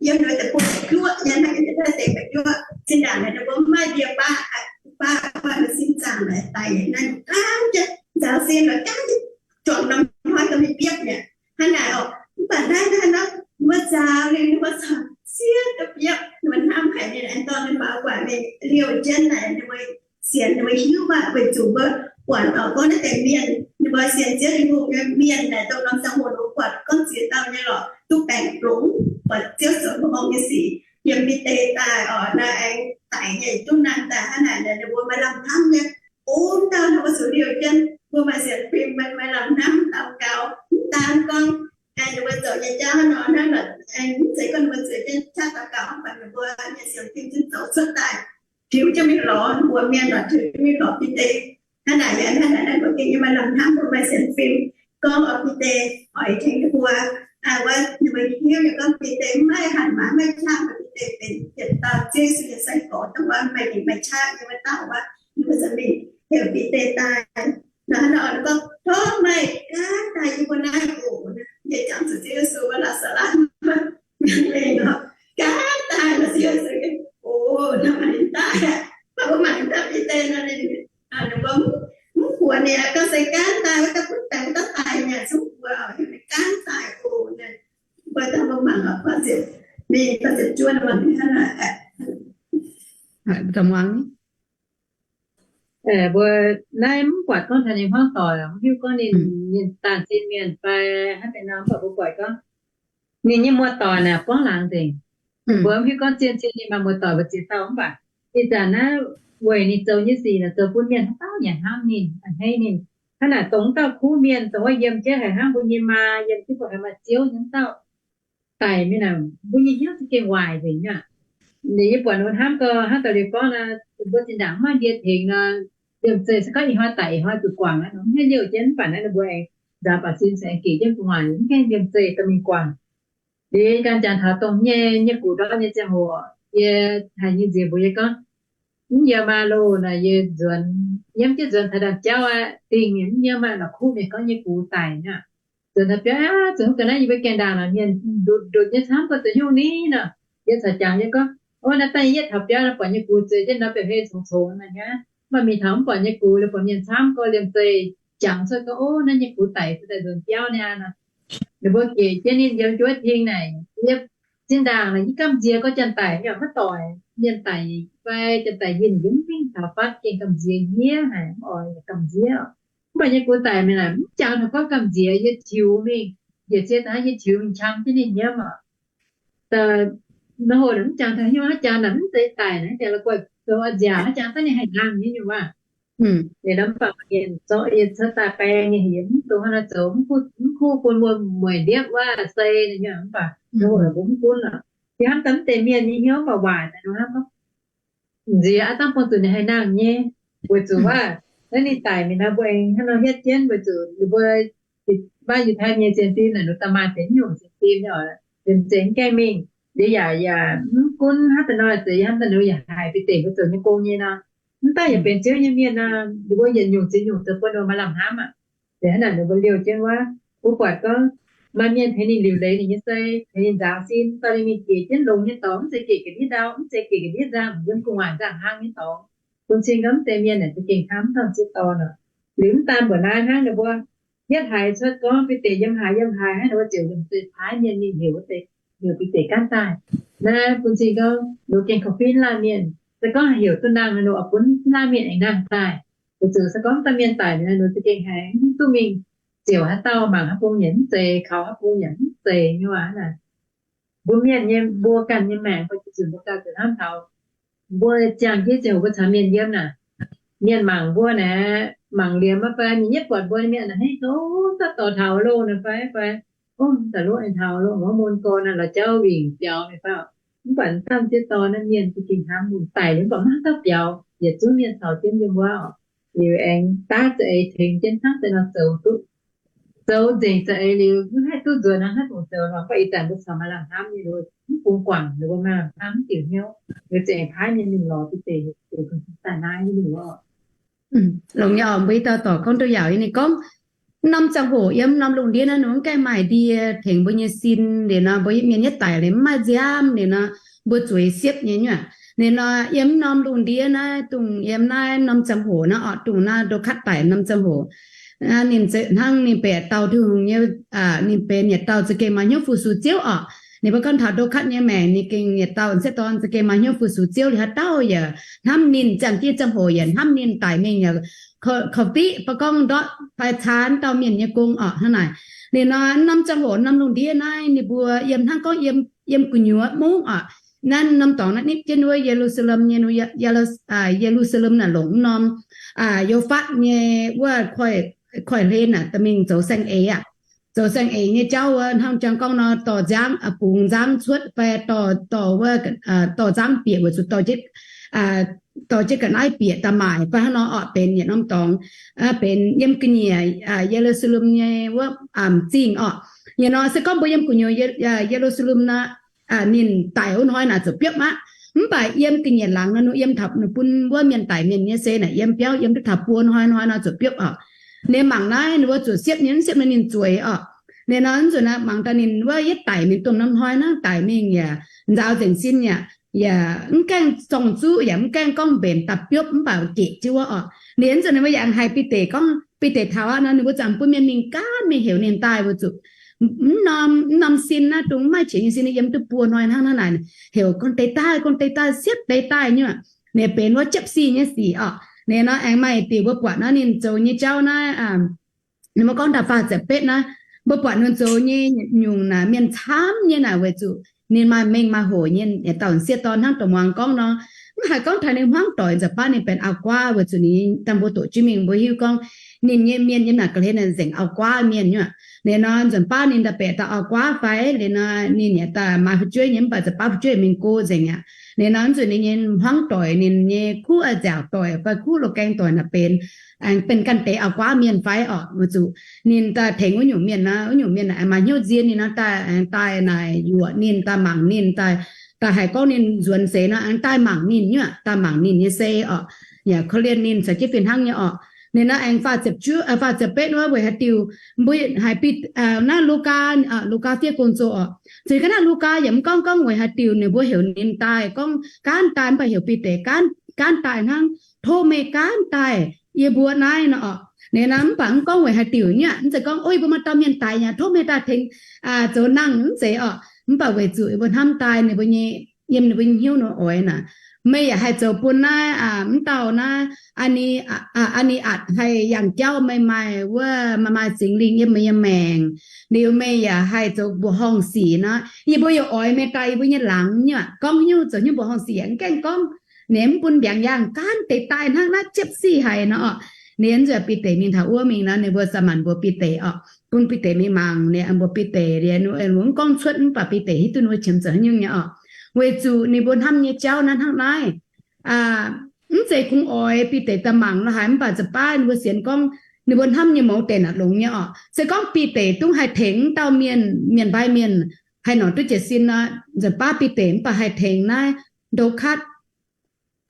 yiem ninh mbuo deic-bung juoqv nyei, naaiv deix deic-bung juoqv. Zinh ndaangc naaic ninh mbuo mv maaih ndie-baqv, baqv, baqv ninh sin zaangc naaic daic naaiv, gaanv jienv nzaaux sin nor, gaanv jienv juangc norm hnoi ga'mingh biopv mi'aqv. Hnangv naaic oc. Mv baac naaiv, naaiv nor mbuo nzaaux liuz ninh mbuo corc siev duqv biopv. Ninh mbuo hnamv haic, ninh aengx dorh ninh faaux gu'nguaaic mingh liouh jienv naaic, ninh mbuo sienx, ninh mbuo hiuv aqv, weic zuqc mbuo buatc oc, gorngv naaiv deix mienh, ninh mbuo sienx Ziouv Tin-Hungh nyei mienh naaic, dongh norm ziangh hoc ninh mbuo buatc gorngv ziex dauh nyei lorqc duqv baengc longx, buatc Ziouv zoux mbuo horngh nyei sic. Yiem Bide daaih oc, naaiv aengx daic nyei, duqv naaic daaih hnangv naaic, ninh mbuo maaih lamh hnamv nyei. O, dauh nor mbuo zuqc liouh jienv, mbuo maaih sienx fim, maaih, maaih lamh hnamv daux gaux, mv daan gorngv ninh mbuo zoux nyei jauv nor, hnangv naaic, mv zeiz gorngv ninh mbuo zuqc jienv qaqv daux gaux, mv baac ninh mbuo nyei sienx fim zungv zoux cuotv daaih, tiux jienv mingh lorz mbuo mienh, lorz tiux jienv mingh lorz Bide. Hnangv naaic, yaac hnangv naaic, naaiv mbuo gengh nyei maaih lamh hnamv, mbuo maaih sienx fim gorngv oix Bide oix tengx mbuo, wuov ninh mbuo hiuv nyei gorngv Bide maiv hanc maaiz maiv qaqv, Bide benx yietc dauh Ziouv Yesu nyei sai-gorx, dongh wuov maaih nyic maaih qaqv nyei wuov dauh wuov, ninh mbuo ziouc mingh heuc Bide daaih. Nor hnangv nor ninh gorngv, tov meih gaanv daaih yie mbuo naaiv oc. Yie jangx zuqc Ziouv Yesu wuov Laa^saa^latv, gaanv daaih nor, Ziouv Yesu, o, nor maaih ninh daaih, mv baac mbuo mangc ninh daaih Bide nor, ninh mbuo mv buoz ninh aqv, gorngv se gaanv daaih wuov dauh butv baengc wuov dauh daic nyei, zungv mbuo heuc ninh gaanv daaih oc. Mbuo daaih mbuo mangc oc, mingh da'ziepc juov mangc hnangv naaic. Mbuo naaiv mv buatc gorngv taux ninh hmuangv doic, mv hiuv gorngv ninh, ninh daanh zinh mienh fai hnangv haaix nor, mv baac mbuo buatc gorngv ninh nyei muoz-doic naaic buangv laangz nzengc. Mbuo mv hiuv gorngv zien-zien ninh maaih muoz-doic mbu'ziex dauh, mv baac ih zanc naaiv weic ninh zoux nyei sic naaic zoux bun mienh haaix dauh yaac hnamv ninh, a'hneiv ninh. Hnangv naaic dongh wuov dauh kuv mienh dongh wuov yiem jienv haiz hnangv mbuo nyei maa, yiem jienv mbuo haiz maaih Ziouv nyei wuov dauh daic mingh naaic, mbuo nyei hnyouv za'gengh waaic nzengc nyei aqv. Liuz yie buatc ninh hnamv gau, hnangv da'liuz gorngv nor, mbuo zinh ndaangc mv maaih ndie tengx nor, liemh zeih se gorngv ih hnoi daic ih hnoi zuqc guangc aqv nor, mv haih liouh jienv. Mv baac naaiv ninh mbuo aengx nzaaux baac sin se aengx gec jienv gu'nguaaic, mv gaengh liemh zeih dorh mingh guangc. Liuz yie ganh jangx taux dongh nyei, nyei gux ndortv nyei ziangh hoc, yie haiz nyei nziex mbuox yie gorngv, Mv yiem aqv loh, naaic yie nzuonx, yiem jienv nzuonx taux ndaangc jauv aqv, dingh mienh mv yiem aqv, la'kuqv mienh gorngv nyei gux daic aqv. Nzuonx taux biauv aqv, zuqc haaix ga'naaiv yie mbuo gaengh ndaangc naaic mienh ndutc ndutc nyei camv gorx zuqc nyungc ni nor. Yie caux jangx yie gorngv, o, naaiv daaih yie yietv taux biauv naaiv buatc nyei gux zueiz jienv nor, biauv-hei congx congx naaic aqv, mv baac mingh taux mv buatc nyei gux, buatc mienh camv gorx liemh zeih jangx cuotv gorngv, o, naaiv nyei gux daic, daaih nzuonx biauv niaa nor. Ninh mbuo gec jienv ninh yiem juov ting naaic, yie zinh ndaangc naaic yie gamh nziex gorngv janx-daic mv baac maiv doic, mienh daic fai janx-daic yinh yie mv mingh taux fatv gengh gamh nziex hniev haic, mv oix gamh nziex. Mv baac nyei gux daic mingh naaic mv jangx taux gorngv gamh nziex, yie tiux mingh, njiec ziex daaih yie tiux mingh qam jienv ninh hnyouv oc. Daaih, maiv hoc naaic mv jangx taux hnyouv, haaix jangx naaic mv zeiz daic naaic, jangx la'guaih zoux a'nziaauc, haaix jangx daaih ninh haih nangh nyei nyungc waac. Liuz nor mv baac mienh zorqv yie cuotv daaih baeng nyei, yie mv dungx hnangv naaiv zoux, mv kuv bun mbuo mueic ndiepv wuov sei nyei, mv baac maiv hoc naaic mbuo mv gunv oc. Yie hnamv daaih mv deix mienh nyei hnyouv mv baac waaic naaic, nor hnamv gorngv nziex aqv, dangh buangh zuqc ninh haih nangh nyei, weic zuqc waac naaiv ninh daic mingh nor mbuo aengx hnangv nor hietv jienv, weic zuqc ninh mbuo maaih yietc hnoi nyei zien fim naaic, ninh daaih maaih deix nyungc zien fim nyei oc, liemh zeih mv gaengh mingh. Liuz yaac, yaac mv gunv hnangv da'nor, zeiz yie hnamv daaih ninh yaac haiz bun deix mbuo zoux nyei gong nyei nor, mv daaih yaac benx Ziouv nyei mienh nor, ninh mbuo yietc nyungc ziex nyungc zoux bun ninh mbuo maaih lamh hnamv aqv. Liuz hnangv naaic ninh mbuo liouh jienv wuov, mbuo buatc gorngv maaih mienh tengx ninh liuc leiz ninh nyei sei, tengx ninh nzaaux sin, dorh ninh mingh gec jienv longx nyei dorngx, mv zeiz gec ga'ndiev ndau, mv zeiz gec ga'ndiev nzangh, yiem gu'nguaaic nzangh-hnangv nyei dorngx. Bun cing gorngv mv deix mienh naaic za'gengh hnamv dauh sieqv dorn oc. Liuz mv daan mbuoqc naaiv hnangv, ninh mbuo yietv haiz cuotv gorngv bun deix yiem haaix yiem haaix hnangv, ninh mbuo ziouc liemh zeih paaiv mienh mingh heuc wuov deix, heuc bun deix gaanv daaih. Naaiv bun cing gorngv ninh gengh korv-finv laanh mienh. Se gorngv heuc duqv nangh nor, ninh oix bun laanh mienh aengx nangh daaih. Weic zuqc se gorngv dauh mienh daic mi'aqv, ninh za'gengh haiz mv duqv mingh ziouc haaix dauh, mangc haaix bung yaac mv zeiz, kaux haaix bung yaac mv zeiz nyei waac naaic. Mbuo mienh nyei, mbuo ganh nyei maengc, mbuo zuqc, mbuo ganh zuqc hnamv taux mbuo ziangh jienv ziangh hoc mbuo caux mienh yiem naaic, mienh mangc mbuo naaic, mangc liemh maiv fai, mienh yietv buatc mbuo nyei mienh naaic, hnangv gorngv daaih dorh taux loh naaic fai, fai, o, daaih loh aengx taux loh, mv mun gorn naaic la'jauv wingc biaux mingh fai. Mv baac dauh sieqv dorn naaiv mienh za'gengh hnamv mingh daic liuz mv baac maiv dauh biaux, yietc zungv mienh caux jienv yiem wuov oc. Liuz aengx daav za'eix tengx jienv hnangv deix nor zoux duqv, zoux nzengc za'eix liuz mv haih duqv nzuonx hnangv haaix nyungc zoux nor. Mv baac ih zanc mbuo caux maaih lamh hnamv nyei, mv bungx guangc, ninh mbuo maaih lamh hnamv diuc hnyouv, liuz za'eix paaiv mienh mingh lorz duqv deix deix daaih naaiv nyei oc. Longx nyei oc, mbuo i dauh dorc gorngv duqv yaauc nyei. Ninh gorngv norm ziangh hoc yiem norm lungh ndiev naaiv, ninh mbuo mv gaengh maaih ndie tengx mbuo nyei sin liuz nor, mbuo mienh yietv daic liuz mv maaih nziaamv liuz nor, mbuo zueiz siepv nyei nyuoqc. Liuz nor yiem norm lungh ndiev naaiv, dongh yiem naaiv norm ziangh hoc naaiv oc, dongh naaiv Ndoukatv daic norm ziangh hoc, ninh hnangv ninh benx yietc dauh Tin-Hungh nyei, ninh benx yietc dauh za'gengh maaih hnyouv fu-sux Ziouv oc. Ninh mbuo gorngv taux Ndoukatv nyei maengc, ninh gengh yietc dauh sieqv dorn za'gengh maaih hnyouv fu-sux Ziouv, liuz haaix dauh yaac hnamv ninh, ziangh jienv ziangh hoc yaac hnamv ninh, daic mingh yaac korv-fiqv fai gorngv ndortv fai caanv dauh mienh nyei gong oc hnangv naaic. Liuz nor norm ziangh hoc norm lungh ndiev naaiv ninh mbuo yiem hnangv gorngv yiem gu'nyuoz mungv oc. Naaiv norm dorngx naaiv nipv jienv wuov Ye^lu^saa^lem nyei, Ye^lu^saa^lem naaic longc norm Youfatv nyei wuov koiv-hlen naaic dorh mingh zoux saeng-eix aqv. Zoux saeng-eix nyei jauv wuov hnangv jang gorngv nor, dorh nzangv, bungx nzangv cuotv fai dorh, dorh wuov, dorh nzangv bieqc weic zuqc dorh jienv ga'naaiv bieqc daaih maaic fai hnangv nor oc, benx yietc norm dorngx, benx yiem ga'nyiec Ye^lu^saa^lem nyei wuov zingh oc. Yie nor se gorngv mbuo yiem gu'nyuoz Ye^lu^saa^lem nor, ninh daic wuov hnoi naaic zuqc biopv aqv. Mv baac yiem ga'nyiec laangz nor, ninh yiem taux ninh bun wuov mienh daic mienh nyei se naaic yiem biauv yiem duqv taux buo hnoi, hnoi nor zuqc biopv oc. Ninh mangc naaiv ninh mbuo zuqc siepv nyei, mv siepv nor ninh zueiz oc. Ninh nor nzunc naaiv mangc daaih ninh wuov yietv daic mingh dongh norm hnoi hnangv, daic mingh yaac nzaaux nzengc sin yaac, yaac mv gaengh zorng-zuqv yaac mv gaengh gorngv mbenc daaih biopv mv baac geqc jienv wuov oc. Ninh nzunc ninh mbuo yaac haih Bide gorngv, Bide taux aqv nor ninh mbuo ziouc bun mienh mingh gaanv mingh heuc ninh daaih weic zuqc mv norm, mv norm sin naaiv dongh mv maaih qiex nyei sin yiem duqv buo hnoi hnangv naaiv naaic, heuc gorngv deix daaih, gorngv deix daaih, siepv deix daaih nyei. Ninh benx wuov jiepv sic nyei sic oc. Ninh nor aengx maaih diuc mbuo buatc naaiv ninh zoux nyei jauv naaiv, ninh mbuo gorngv da'faah ziepc betv naaiv, mbuo buatc ninh zoux nyei nyungc naaic mienh camv nyei naaic weic zuqc ninh maaih mengh maaih hoc nyei, yietc dauh sieqv dorn hnangv dongh muangx gorngv nor, mv haiz gorngv taux ninh hmuangv doic nzunc baav ninh benx auv-guaav weic zuqc ninh dangh mbuo doqc jienv mingh mbuo hiuv gorngv ninh nyei mienh yiem naaic ga'hlen naaic nzengc auv-guaav mienh nyei. Liuz nor nzunc baav ninh daaih baeqc dauh auv-guav fai liuz nor ninh yietc daaih maaih fu'jueiv nyei mv baac nzunc baav fu'jueiv mingh go nzengc aqv. Liuz nor nzunc ninh nyei hmuangv doic, ninh nyei kuv a'nziaauc doic fai kuv loz-gaeng doic naaic benx, aengx benx ganh deix auv-guaav mienh fai oc. Weic zuqc ninh daaih tengx wuov nyungc mienh nor, wuov nyungc mienh naaic maaih hnyouv nzien ninh nor daaih, aengx daaih naaic yuoqc ninh, daaih mangc ninh, daaih Daaih haiz gorngv ninh nzuonx seix nor, aengx daaih mangc ninh nyei aqv, daaih mangc ninh nyei sei orqc. Yaac korv-lienh ninh caux jienv fih hnangv nyei orqc. Ninh naaiv aengx faah ziepc juov, faah ziepc betv wuov weic haaix diuc mbuo haih bieqc naaiv Lugaa, Lugaa fiev gong-zoh orqc. Ceix ga'naaiv Lugaa yaac mv gorngv gorngv weic haaix diuc ninh mbuo heuc ninh daaih, gorngv gaanv daaih, mv baac heuc Bide gaanv, gaanv daaih hnangv. Tov meih gaanv daaih yie mbuo naaiv nor orqc. Ninh naaiv mv baac mv gorngv weic haaix diuc nyei aqv. Mv zeiz gorngv, o, yie mbuo maaih dauh mienh daic nyei, tov meih daaih tengx zoux nangh, mv zeiz orqc. Mv baac weic zuqc yie mbuo hnamv daaih ninh mbuo nyei, yiem ninh mbuo nyei hnyouv nor oix naaic, meih yaac haih zoux bun naaiv, mv dauh naaiv, Aa^ni^atc haih yangh jauv, meih maaih wuov, maaih, maaih Singx Lingh yiem meih nyei maengc. Liuz meih yaac haih zoux mbuoqc horngh sic nor, yie mbuo yaac oix meih daaih yie mbuo nyei laangz nyei aqv. Gorngv hnyouv zoux hnyouv mbuoqc horngh sic aengx gaengh gorngv, ninh mv bun mbiaangx yaangh, gaanv deix daaih hnangv naaiv jiepv sic haic nor orqc. Ninh nzuonx Bide mingh taux wuov mingh nor, ninh mbuo za'maanc mbuox Bide orqc, bun Bide mingh mangc. Ninh mbuox Bide liuz, ninh mbuo mv gorngv cuotv, mv baac Bide hiuv duqv ninh mbuo qiemx zoux haaix nyungc nyei orqc. Weic zuqc ninh mbuo hnamv nyei jauv naaiv hnangv naaiv. Mv zeiz kungx oix Bide daaih mangc lorqc haaix, mv baac nzunc baav ninh mbuo sienx gorngv ninh mbuo hnamv nyei mouz deix naaic longx nyei orqc. Se gorngv Bide dungv haih tengx dauh mienh, mienh mbai mienh haih noic duqv jiez sin nor, nzunc baav Bide mv baac haih tengx naaiv Ndoqkatv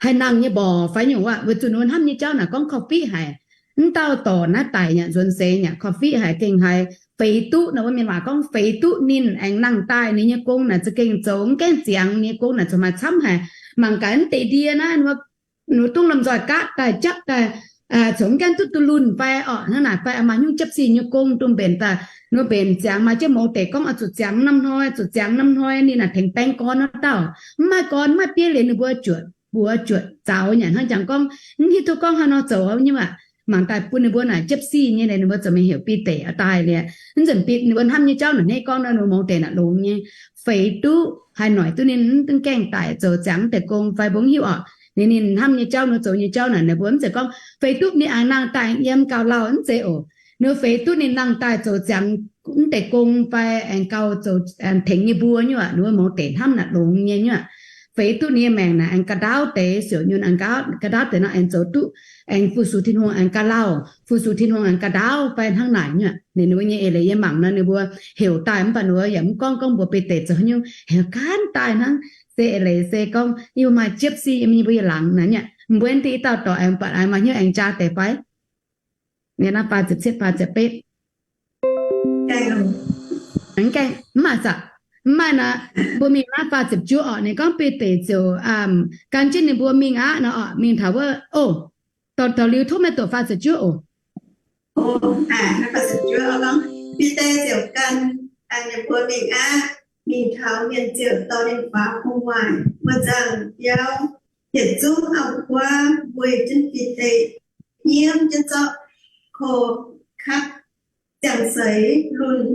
haih nangh nyei mborqc fai nyungc aqv. Weic zuqc ninh mbuo hnamv nyei jauv naaic gorngv korv-fiqv haic. Mv dauh dorc naaiv daic nyei aqv, nzuonx seix nyei aqv, korv-fiqv haic, gengh haiz feix duqv, nor wuov mienh waac gorngv feix duqv ninh aengx nangh daaih ninh nyei gong naaic za'gengh zoux mv gaengh ziangx, ninh nyei gong naaic zoux maaih camv haic. Mangc gaax mv deix ndie naaiv, ninh mbuo dungv lomh nzoih gaatv daaih japv daaih, zoux mv gaengh duqv duqv lunh fai orqc, hnangv naaic fai maaih hnyouv jiepv sic nyei gong dungh mbenc daaih, ninh mbuo mbenc ziangx maaih jienv mouz deix gorngv oix zuqc ziangx norm hnoi, zuqc ziangx norm hnoi ninh naaic tengx baeng gorn wuov dauh. Mv maaih gorn, mv maaih bieiv liuz ninh mbuo juoqc, mbuox juoqc zaux nyei aqv. Hnangv jangx gorngv mv hiuv duqv gorngv haaix nor zoux nyei aqv. Mangc daaih bun ninh mbuo naaic jiepv sic nyei, ninh mbuo zoux mingh heuc Bide daaih liuz, mv nzunc Bide ninh mbuo hnamv nyei jauv naaic hneiv gorngv nor, ninh mbuo mouz deix naaic longx nyei. Feix duqv haih noic duqv ninh mv gaengh daic zoux ziangx mv deix gong fai mbuo mv hiuv orqc. Ninh, ninh hnamv nyei jauv, ninh zoux nyei jauv naaic, ninh mbuo mv zeiz gorngv feix duqv ninh aengx nangh daaih yiem gauh lauh, mv zeiz oc. Ninh feix duqv ninh nangh daaih zoux ziangx mv deix gong fai aengx gauh zoux tengx nyei mbuo nyei aqv. Ninh mbuo mouz deix hnamv naaic longx nyei nyei aqv. Feix duqv ninh nyei maengc naaic aengx ga'ndaauv deix, siouc nyunc aengx ga'ndaauv deix nor, aengx zoux duqv aengx fu-sux Tin-Hungh aengx gauh lauh, fu-sux Tin-Hungh aengx ga'ndaauv fai hnangv naaic nyei aqv. Ninh mbuo nyei eix leiz yie mangc nor, ninh mbuo heuc daaih mv baac ninh mbuo yaac mv gorngv gorngv mbuox Bide zoux haaix nyungc, heuc gaanv daaih hnangv. Se eix leiz se gorngv yie mbuo maaih jiepv sic yiem yie mbuo nyei laangz naaic nyei aqv. Mbuo aengx deix i dauh dorc aengx buatc aengx maaih hnyouv aengx jaa deix fai? Naaiv faah ziepc cietv, faah ziepc betv. Mv maaih saah? Mv maaih naaic, mbuo mingh naaiv faah ziepc juov orqc, ninh gorngv Bide ziouc gan jienv ninh mbuo mingh aqv nor orqc, mingh taux wuov, o, dorh, dorh liuz tov meih doqc faah ziepc juov oc. Bide ziouc gan ninh mbuo mingh aqv. Mingh taux mienh ziouc dorh ninh faaux gu'nguaaic wuov nzangh biauv, yietc zungv auv-guaav weic jienv Bide nyiemv jienv zorqv Ko^katv ziangh seix lunh,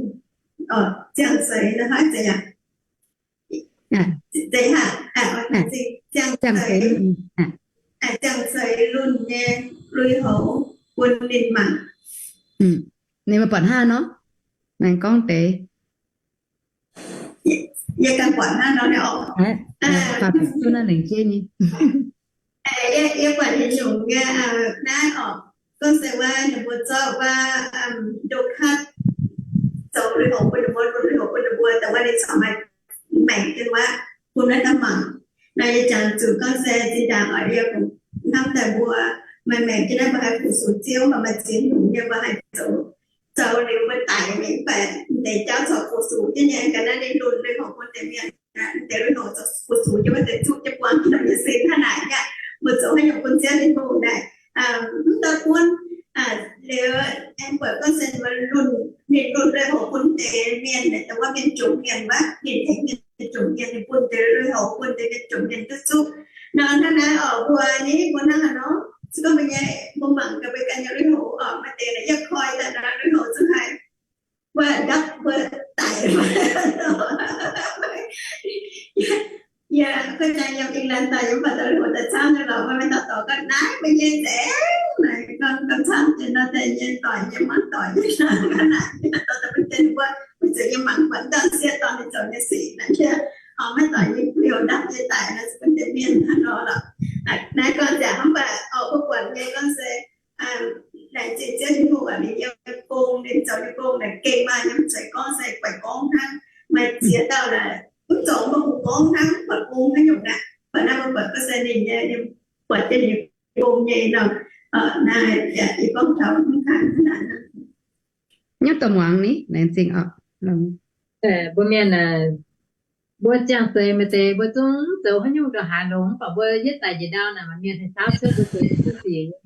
ziangh seix, ziangh seix, ziangh seix lunh nyei lui-houx bun ninh mangc. Ninh mbuo buatc hnangv nor, aengx gorngv deix, yie ganh buatc hnangv nor, yie buatc haaix nyungc nyei, naaiv orqc, gorngv se wuov ninh mbuo zorqv wuov Ndo^katv zoux lui-houx bun ninh mbuo, bun lui-houx bun ninh mbuo, da'wuov ninh corc maaih maengc jienv wuov, bun naaiv daaih mangc. Naaiv yie jangx zuqc gorngv se zinh ndaangc oix yie hnamv daaih mbuo maaih maengc jienv naaiv mbuo haih fu-sux Ziouv, maaih ziex nyungc nyei mbuo haih zoux, zoux liuz mbuo daic mingh mv baac deix jauv corc fu-sux jienv nyei. Ga'naaiv ninh lunh lui-houx bun deix mienh, deix lui-houx zoux fu-sux jienv wuov deix zuqv jienv buangh jienv nyei sin hnangv naaic nyei. Mbuo zoux haaix nyungc bun Ziouv Tin-Hungh naaic, mv daaih buonv liuz aengx buatc gorngv se ninh lunh, ninh lunh lui-houx bun deix mienh, da'wuov mienh jomc mienh wuov, ninh tengx mienh jomc mienh, ninh bun deix lui-houx bun deix mienh jomc mienh duqv zuqv. Nor hnangv naaiv oc, mbuo ni mbuo hnangv haaix nor, se gorngv mbuo nyei, mbuo mangc gaax mbuo ganh nyei lui-houx oc, maaih deix naaic yie koi daaih naaic lui-houx zungv haih wuov ndapv wuov daic. Yie, yie, kuv jangx yiem England daaih, yie mv baac dorh lui-houx daaih camv nyei lorqc, maiv dauh dorc gorngv naaiv mbuo nyei nzengc naaic, gorngv camv nyei nor, daaih nyei doic nyei, mangc doic nyei, hnangv naaic, dorh daaih bun deix mbuo, weic zuqc yie mangc buatc dauh sieqv dorh ninh zoux nyei sic naaic, maiv doic nyei, lui-houx ndapv nyei daic naaic, se bun deix mienh hnangv nor lorqc. Naaiv gorngv nziaauc mv baac oc, mbuo buatc nyei gorngv se laengz zingh Ziouv Tin-Hungh, ninh nyei gong, ninh zoux nyei gong naaic gengh maaih nyei, mv zeiz gorngv se guaix gorngv hnangv. Maaih ziex dauh naaic mv zoux mbuo hoqc gorngv hnangv, mv buatc gong haaix nyungc aqv. Mv baac naaiv mbuo buatc ga'sie ninh nyei, buatc jienv ninh gong nyei nor, naaiv yaac i gorngv taux hnangv naaic. Nyungc dorh muangx ni, laengz zingh oc. Mbuo mienh, mbuo ziangh zeix maaih deix mbuo zungv zoux haaix nyungc ndongc haaix longx, mv baac mbuo yietv daic njiec ndau naaic maaih mienh haih saauv cuotv mbuo zoux nyei sic.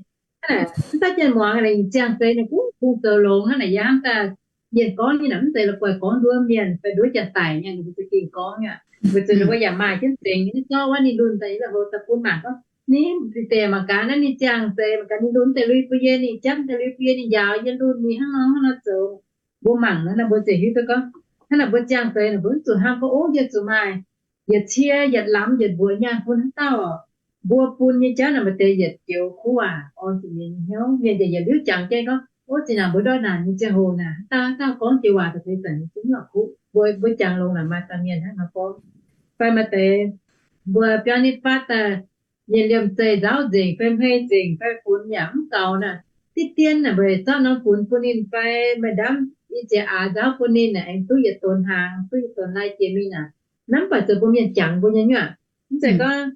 Hnangv naaic mv daaih jienv muangx, ziangh zeix ninh kungx kungx zoux longx hnangv naaic. Yie hnamv daaih, yie gorngv nyei naaic mv zeiz la'guaih gorngv nduov mienh fai nduov janx-daic nyei, ninh mbuo za'gengh gorngv nyei. Weic zuqc ninh mbuo yaac maaih jienv zengx nyei, ninh zorqv wuov ninh lunh daaih, yie houc daaih bun mangc gorngv, ninh deix mangc gaax naaiv ninh ziangh zeix mangc gaax ninh lunh deix lui bun yie, ninh japv deix lui bun yie, ninh njaaux yie lunh ninh hnangv nor hnangv nor zoux. Mbuo mangc naaiv, mbuo ziouc hiuv duqv gorngv, hnangv naaic mbuo ziangh zeix naaic mbuo mv zuqc hnangv gorngv, ov, yie zuqc maaih yietc ciev yietc lamz yietc mbuoqc nyaanh bun haaix dauh. Mbuo bun nyei jauv naaic maaih deix yietc joux kuv waac orn zuqc mienh nyei hnyouv. Mienh njiec yietc liuz jangx jienv gorngv, ov, zinh ndaangc mbuo ndortv naanc nyei ziangh hoc naaic, haaix dauh haaix dauh gorngv joux waac daaih feix zanc nyei zungv yaac kuv. Mbuo, mbuo jangx longx naaic maaih dauh mienh hnangv nor gorngv. Fai maaih deix mbuo biauv nitv fatv daaih, mienh liemh zeih nzaauv nzengc fai hmei nzengc fai funx yaac mv gaux naaic, diqv dien naaic mbuo zorqv norm funx bun ninh fai maaih ndamv i ziex aax nzaauv bun ninh naaic, aengx duqv yietc donx hnaangx, duqv yietc donx lai jiex mingh naaic. Naaiv mv baac zoux bun mienh jangx mbuo nyei nyuoqc. Mv zeiz gorngv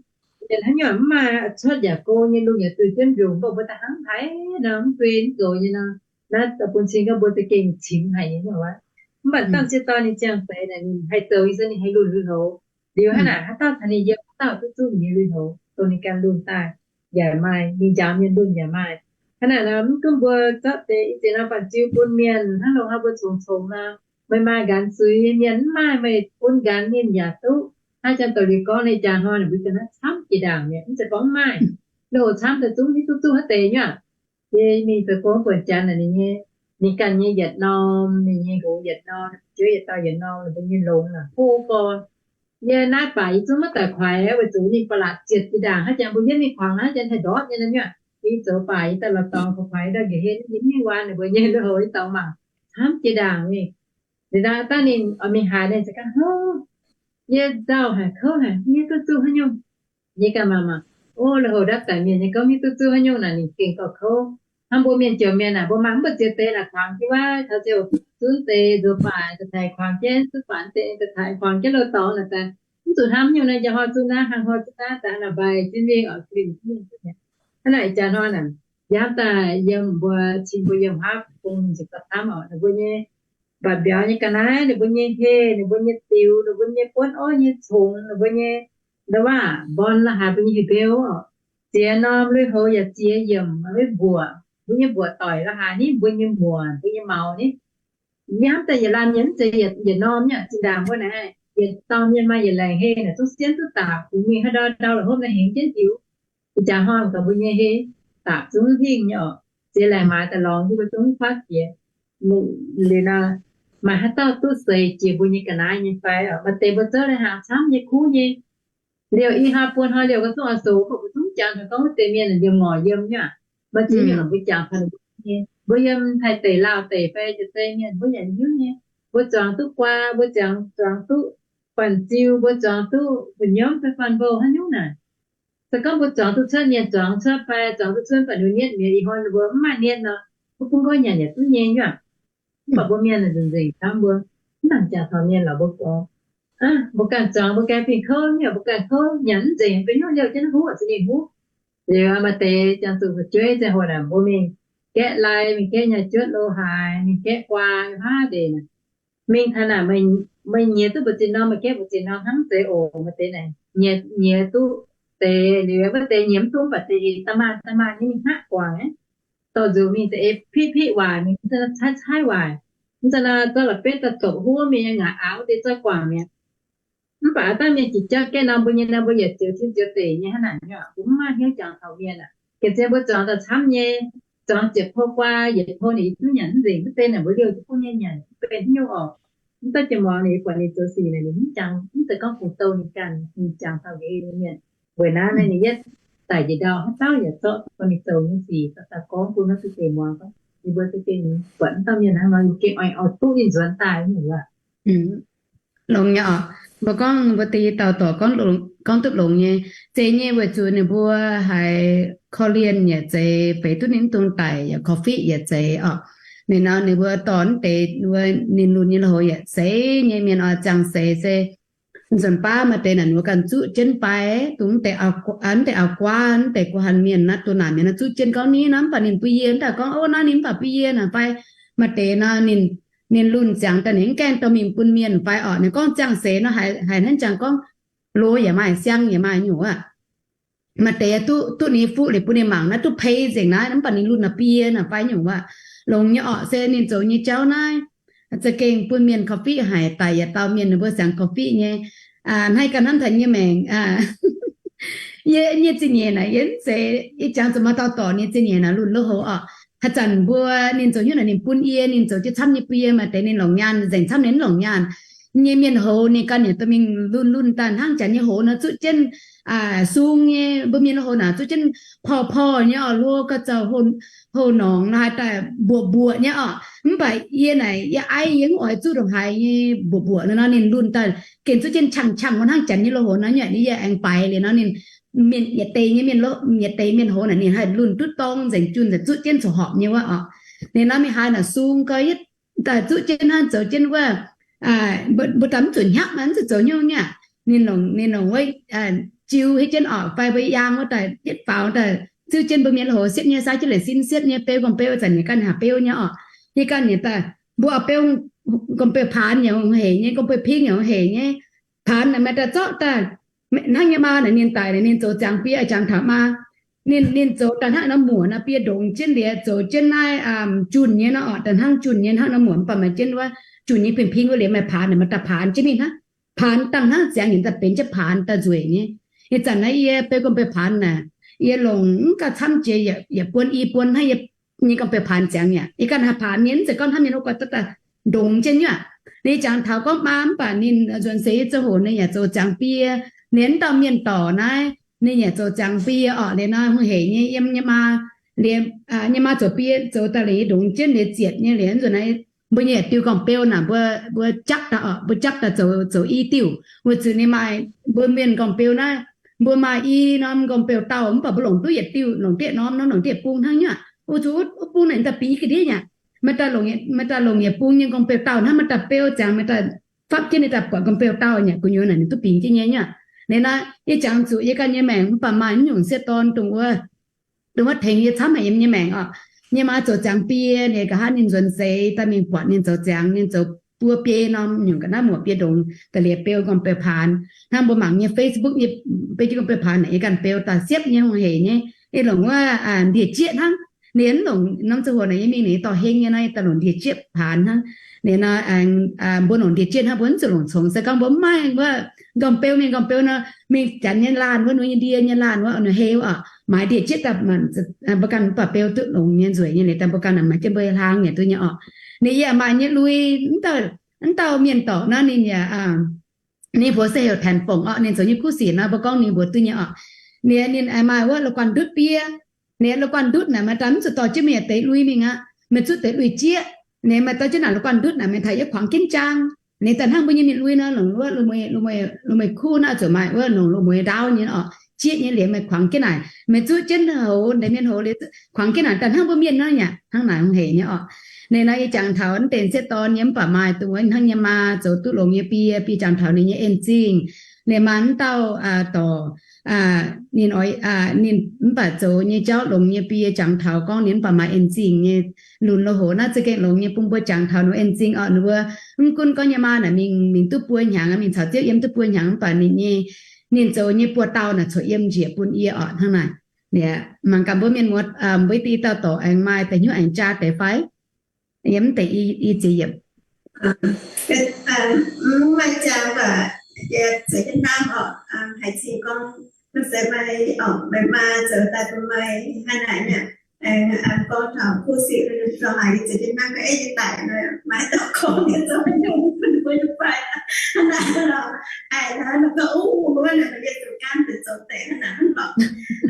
mienh haaix nyungc mv maaih cuotv yaac go nyei, lungh yaac duih jienv mbiungc, mv baac mbuo daaih hnangv haaix nor mv duih mv zoux nyei nor, naaiv bun cing gorngv mbuo za'gengh cingx haic nyei nyuoqc aqv. Mv baac dangh ziex dauh ninh ziangh zeix naaic ninh haih zoux ih zanc ninh haih lunh lui-houx. Liuz hnangv naaic haaix dauh caux ninh yiem, haaix dauh duqv zuqv ninh nyei lui-houx, dongh ninh ganh lunh daaih yaac maaih, ninh njaaux mienh lunh yaac maaih. Hnangv naaic nor mv gunv mbuo zorqv deix i ziex norm banh-ziu bun mienh hnangv nor, hnangv mbuo congx-congx nor, meih maaih nqanx zuiz, mienh mv maaih, meih bun nqanx ninh yaac duqv. Hnangv janx-doic liuz gorngv nyei, jaax hnoi ninh mbuo ga'naaiv camv jiex ndaangc mi'aqv, mv zeiz gorngv mv maaih. Lui-houx camv daaih zungv hiuv duqv zuqc haaix deix nyuoqc. Yie mingh zoux gong buonc janx naaic, ninh nyei, ninh ganh nyei yietc norm, ninh nyei nqox yietc norm, juov yietc dauh yietc norm, ninh mbuo nyei longx naaic hlo gorx. Yie naaiv baac yie zungv maiv daic kuaix, weic zuqc ninh ba'laqc zietc jiex ndaangc hnangv janx mbuo yietv mingh kuangx hnangv janx haih ndortv nyei naaiv nyuoqc. Yie zoux baac yie daaih lorz dorngx kuaix kuaix ndau nqa'hlen, yie mingh waan ninh mbuo nyei lui-houx yie dorngx mangc, camv jiex ndaangc mingh. Liuz daaih dangh ninh oix mingh haaix, ninh za'gengh hov, yie nzauh haic, kouv haic, mv hiuv duqv zuqc haaix nyungc. Yie ganh mangc mangc, o, lui-houx ndapv daic mienh nyei gouv mv hiuv duqv zuqc haaix nyungc naaic, ninh gengh gauh kouv. Hnangv mbuo mienh jomc mienh naaic, mbuo mangc mv buatc ziex deix naaic kuangx jienv wuov taux ziouc zunv deix nzuonx baaic daaih taaih kuangx jienv, zunv baaic deix daaih taaih kuangx jienv loz-dorngx naaic daaih, mv zuqc hnamv nyungc naaiv, njang hnoi zunv naaiv, hnangv hnoi zunv naaiv daaih, hnangv naaic mbaih jienv mingh oix glimc jienv mingh. Hnangv naaic ih jaax hnoi naaic, yie hnamv daaih yiem mbuo cing mbuo yiem haav bung ninh ziouc gauh camv oc, ninh mbuo nyei mbatc mbiauz nyei ga'naaiv, ninh mbuo nyei heh, ninh mbuo nyei diux, ninh mbuo nyei buonv orv nyei congx, ninh mbuo nyei ndau waac mbon la'haaix, mbuo nyei heh beu oc, ziex norm lui-houx yaac ziex yiemc, mbuo mbuoqc, mbuo nyei mbuoqc doic la'haaix ni, mbuo nyei muoc, mbuo nyei maux ni. Yie hnamv daaih yietc laanh mienh mv zeiz yietc norm nyei, zinh ndaangc mbuo naaiv yietc dauh mienh maaih yietc laengc heh naaic, zungv sienv duqv daaih, kungx mingh haaix ndau ndau la'hopv naaiv hengx jienv diux. Ih jaax hnoi gaax mbuo nyei heh daaih zungv hingh nyei oc. Ziex laengc maaiz daaih lorngx yie mbuo zungv kuaaiv jiex. Liuz nor, maaih haaix dauh duqv seix jiex mbuo nyei ga'naaiv nyei fai? Maaih deix mbuo zouv lai hnaangx camv nyei, kuv nyei. Liouh i hnoi buo hnoi liouh ga'zungv oix soux, mbuo zungv jangx taux gorngv wuov deix mienh liemh ngorc yiem nyei aqv. Maaih ziex nyungc mbuo jangx taux ninh mbuo nyei. Mbuo yiem Taiv deic, Laauv deic fai jiex zei mienh mbuo yaac hiuv nyei. Mbuo zuangx duqv guaa, mbuo zuangx, zuangx duqv banh ziu, mbuo zuangx duqv mbu'nyomv fai faan mbou haaix nyungc naaic. Se gorngv mbuo zuangx duqv cuotv mienh zuangx cuotv fai zuangx duqv cuotv banh ninh nietv mi'aqv, ih hnoi ninh mbuo mv maaih nietv nor, mbuo bun gorngv nyanc yaac duqv nyei nyuoqc. Mv baac mbuo mienh nzengc nzengc camv, mbuo mv nangc jangx taux mienh lorqc, mbuo gorngv, mbuo ganh zuangx mbuo ganh fingx kouv nyei, mbuo ganh kouv nyanc mv nzengc, benx hnyouv liouh jienv huv zuqc ninh huv. Liuz maaih deix ziangh zuqc fu'jueiv ziangh hoc naaic mbuo mingh gaeqv lai, mingh gaeqv nyaai juotv lo haaix, mingh gaeqv guaa haav ndeic naaic. Mingh taux naaic, meih nyiex duqv mbu'ziex norm, meih gaeqv mbu'ziex norm hnangv zeiz oc. Maaih deix naaic nyiex duqv deix liuz, maaih deix nyiex mv duqv, mv baac deix eix da'maah da'maah nyei mingh hngaqv guangc aqv. Dorh nzuqc mingh deix eix piqv piqv waaic, mingh caaiv caaiv waaic. Mv zeiz nor, zorqv la'benv daaih doqc huv mingh, ngaaic aav deix zorqv guangc mi'aqv. Mv baac aav dangh mienh jiex jauv gaeqv norm mbuo nyei nor, mbuo yietc zioux cin zioux deic nyei hnangv naaic nyei, mbuo mv maaih hnyouv jangx taux mienh aqv. Gengh zien mbuo zuangx daaih camv nyei, zuangx ziepc pou guaa, yietc pou ninh yaac duqv nyanc mv nzengc, mv deix naaic mbuo liouh duqv bun nyei nyanc, mv benx haaix nyungc oc. Mv daaih jiex muangx ninh buatc ninh zoux sic naaic, ninh mv jangx, mv zeiz gorngv kungx douh ninh ganh, ninh jangx taux ga'hlen nyei mienh. Weic naaiv naaiv ninh yietv daic njiec ndau, haaix dauh yaac zorqv bun ninh zoux nyei sic daaih gorngv bun naaiv deix muangx gorngv, yie mbuo za'gengh buatc mv dauh mienh hnangv nor, yie gengh oix, oix duqv ninh nzuonx daaih nyungc aqv. Longx nyei oc. Mbuo gorngv mbuo deix dauh dorc gorngv, gorngv duqv longx nyei. Zeiz nyei weic zuqc ninh mbuo haiz korv-lienh yaac zeiz, beiz duqv ninh mv dungx daic, yaac korv-fiqv yaac zeiz oc. Ninh nor ninh mbuo dorh mv deix, ninh lunx nyei lui-houx yaac zeiz nyei. Mienh oix ziangh seix se Nzunc baav maaih deix naaic ninh mbuo ganh zuqv jienv fai, dongh mv deix auv-guaav, mv deix guaav, mv deix guh hanh mienh naaiv, duqv naaic mienh naaiv zuqv jienv gorngv, Ni, naaiv mv baac ninh bun yie, mv daaih gorngv, Ov, naaiv ninh mv baac bun yie naaic fai. Maaih deix nor ninh, ninh lunh ziangx daaih ninh mv gaengh dorh mingh bun mienh fai orqc. Ninh gorngv ziangh seix nor haiz hnangv jangx gorngv, loz yaac maaih, siang yaac maaih nyungc aqv. Maaih deix duqv, duqv ninh fuqv liuz bun ninh mangc naaiv duqv pei nzengc naaiv, mv baac ninh lunh naaic bun yie naaic fai nyungc aqv. Longx nyei orqc, se ninh zoux nyei jauv naaiv za'gengh bun mienh korv-fiqv haic, daic yietc dauh mienh ninh mbuo siang korv-fiqv nyei. Hnangv ganh hnamv taux nyei maengc, yie nyei zingh nyeic naaic, yie mv zeiz, yie jangx zuqc maaih dauh dorc nyei zingh nyeic naaic lunh lo houx orqc. Haaix zanc mbuo, ninh zoux hnyouv naaic ninh bun yie, ninh zoux jienv camv nyei bun yie, maaih deix ninh longc nyaanh nzengc camv ninh mv longc nyaanh nyei mienh houx, ninh ganh yaac dorh mingh lunh lunh daaih hnangv janx nyei houx nor zuqv jienv sung nyei, mbuo mienh lo houx naaic zuqv jienv porv porv nyei orqc, hlo ga'zauh, houh norngc nor haaix daaih mbuoqc mbuoqc nyei orqc. Mv baac yie naaic yie aiv yie mv oix zuqv ndongc haaix nyei mbuoqc mbuoqc nor, ninh lunh daaih gengh zuqv jienv qangx qangx wuov hnangv janx nyei lo houx nor, nyei yie aengx baaix liuz nor ninh, mienh yietc deix nyei mienh, yietc deix mienh houx naaic ninh haih lunh duqv dorng nzengc, junh nzengc, zuqv jienv coqv horpc nyei wuov orqc. Ninh nor mingh haaix naaic sung gau yietv daaih zuqv jienv hnangv zoux jienv wuov, mbuo daaih mv zuqc hnyapv, mv zuqc zoux hnyouv nyei aqv. Ninh longc, ninh longc wuov jiu hietv jienv orqc, fai mbuo yaang wuov daaih yietv faaux daaih ziuv jienv mbuo mienh lo houx siepv nyei, saaiv jienv leic sin siepv nyei, beu gorngv beu zanc yaac ganh haaix beu nyei orqc. Yie ganh yaac daaih mbuo oix beu gorngv beu paanx yaac hungh heic nyei, gorngv beu pingv yaac hungh heic nyei. Paanx naaic maaih daaih zorqv daaih, hnangv nyei maa naaic ninh daic naaic ninh zoux ziangx biei jangx taux maa, ninh, ninh zoux daaih hnangv nor muoc nor, biei ndongx jienv liuz zoux jienv naaiv junh nyei nor orqc, daaih hnangv junh nyei hnangv nor muoc, mv baac maaih jienv wuov junh nyei pingv pingv wuov liuz maaih paanx naaic maaih daaih paanx jienv mingh hnangv. Paanx dangh hnangv ziangx yaac daaih benx jienv paanx daaih nzueic nyei. Ih zanc naaiv yie beu gorngv beu paanx naaic, yie longc mv gauh camv jiex, yietc buonc i buonc hnangv yie nyei gorngv beu paanx ziangx yaac yie ganh haih paanx nyei, mv zeiz gorngv hnangv mienh wuov guai daaih ndongx jienv nyei aqv. Ninh jangx taux gorngv maa mv baac ninh nzuonx seix yie ziangh hoc ninh yaac zoux ziangx biei, ninh mv dauh mienh dorc naaiv ninh yaac zoux ziangx biei orqc. Liuz nor hungh heic nyei yiem nyei maa, liuz nyei maa zoux biei zoux daaih liuz yie ndongx jienv liuz zietc nyei liuz nzunc naaiv mbuo nyei yietc diuh gorngv beu naaic mbuo, mbuo jaqv daaih orqc, mbuo jaqv daaih zoux, zoux i diuh. Weic zuqc ninh maaih, mbuo mienh gorngv beu naaiv, mbuo maaih i norm gorngv beu dauh mv baac mbuo longc duqv yietc diuh, longc dieh norm nor, longc dieh bung hnangv nyei aqv. Wuov zuqc wuov bung naaic daaih bingx ga'ndiev nyei aqv. Maaih daaih longc, maaih daaih longc yietc bung nyei gorngv beu dauh hnangv, maaih daaih beu ziangx, maaih daaih fapv jienv ninh daaih buatc gorngv beu dauh nyei gu'nyuoz naaic ninh duqv bingx jienv nyei nyei aqv. Liuz nor yie jangx zuqc yie ganh nyei maengc mv baac maaih nyungc sieqv dorn dongh wuov, dongh wuov tengx yie camv haic yiem nyei maengc orqc. Nyei maa zoux ziangx biei, ninh nqa'haav ninh nzuonx seix daaih mingh buatc ninh zoux ziangx, ninh zoux buo biei norm nyungc ga'naaiv muoc biei ndongx daaih liuz beu gorngv beu paanx. Hnangv mbuo mangc nyei Facebook nyei beu jienv gorngv beu paanx naaic yie ganh beu daaih siepv nyei hungh heic nyei. Ninh longc wuov ndie-jieqv hnangv. Ninh longc norm ziangh hoc naaic yie mingh ninh dorh heng nyei nor, yie daaih longc ndie-jieqv paanx hnangv. Ninh nor, mbuo longc ndie-jieqv hnangv, mbuo mv zuqc longc congx. Se gorngv mbuo mv maaih wuov gorngv beu mingh, gorngv beu nor mingh janx nyei laanh wuov, nor nyei ndie nyei laanh wuov, nor hei wuov orqc, maaiz ndie-jieqv daaih, mbuo ganh mv baac beu duqv longx nyei, nzueic nyei liuz daaih mbuo ganh naaic maaih jienv mbuo hlang yaac duqv nyei orqc. Ninh yaac maaih nyei lui, mv dauh mienh dorc naaiv ninh yaac, ninh mbuox se heuc Tanx Fongc orqc, ninh zoux nyei kuv sic nor mbuo gorngv ninh mbuox duqv nyei orqc. Ninh, ninh maaih wuov la'guaih ndutv biev. Ninh la'guaih ndutv naaic maaih daaih mv zuqc dorh jienv meih deix lui mingh aqv, meih zuqv deix lui jieqv. Ninh maaih dorh jienv naaic la'guaih ndutv naaic meih taux yie kuangx jienv jaang. Ninh daaih hnangv mbuo nyei mienh lui nor, longc wuov loz-mueiz kuv naaiv zuqc maaih wuov longc loz-mueiz ndaauv nyei orqc, jieqv nyei liuz meih kuangx jienv naaic, meih zuqv jienv houx, ndeic mienh houx liuz kuangx jienv naaic daaih hnangv mbuo mienh nor yaac hnangv naaic hungh heic nyei orqc. Ninh nor yie jangx taux naaiv deix sieqv dorn nyei mv baac maaih dongh wuov hnangv nyei maa zoux duqv longx nyei biei, biei jangx taux ninh nyei en zingh. Ninh maa mv dauh dorc, ninh, ninh mv baac zoux nyei jauv longx nyei biei jangx taux gorngv ninh mv baac maaih en zingh nyei. Lunx lo hoc naaiv za'gengh longx nyei bun mbuo jangx taux ninh en zingh orqc. Ninh mbuo mv gunv gorngv nyei maa naaic mingh, mingh duqv buo hnyangx, mingh caux Ziouv yiem duqv buo hnyangx mv baac ninh nyei, ninh zoux nyei buoz-dauh naaic corc yiem njiec bun yie orqc hnangv naaic. Mangc gaax mbuo mienh muoz, mbuo i dauh dorc aengx maaih deix hnyouv aengx jaa deix fai? Yiem mv deix i ziex yiemc. Mv maaih jaa mv baac yie zoux jienv hnamv orqc, haiz zingh gorngv mv zeiz maaih orqc, meih maa zoux daaih bun meih hnangv naaic nyei. Aengx gorngv taux kuv sic, lorz haic yie zoux jienv hnamv gorngv, Ei, yie daic nor, maaih dauh gorngv yie zoux haaix nyungc bun mbuo nyei fai? Hnangv naaic lorqc. Aa, nor gorngv, Ov, wuov naaic yie zuqc gaanv deix zoux deix hnangv naaic lorqc.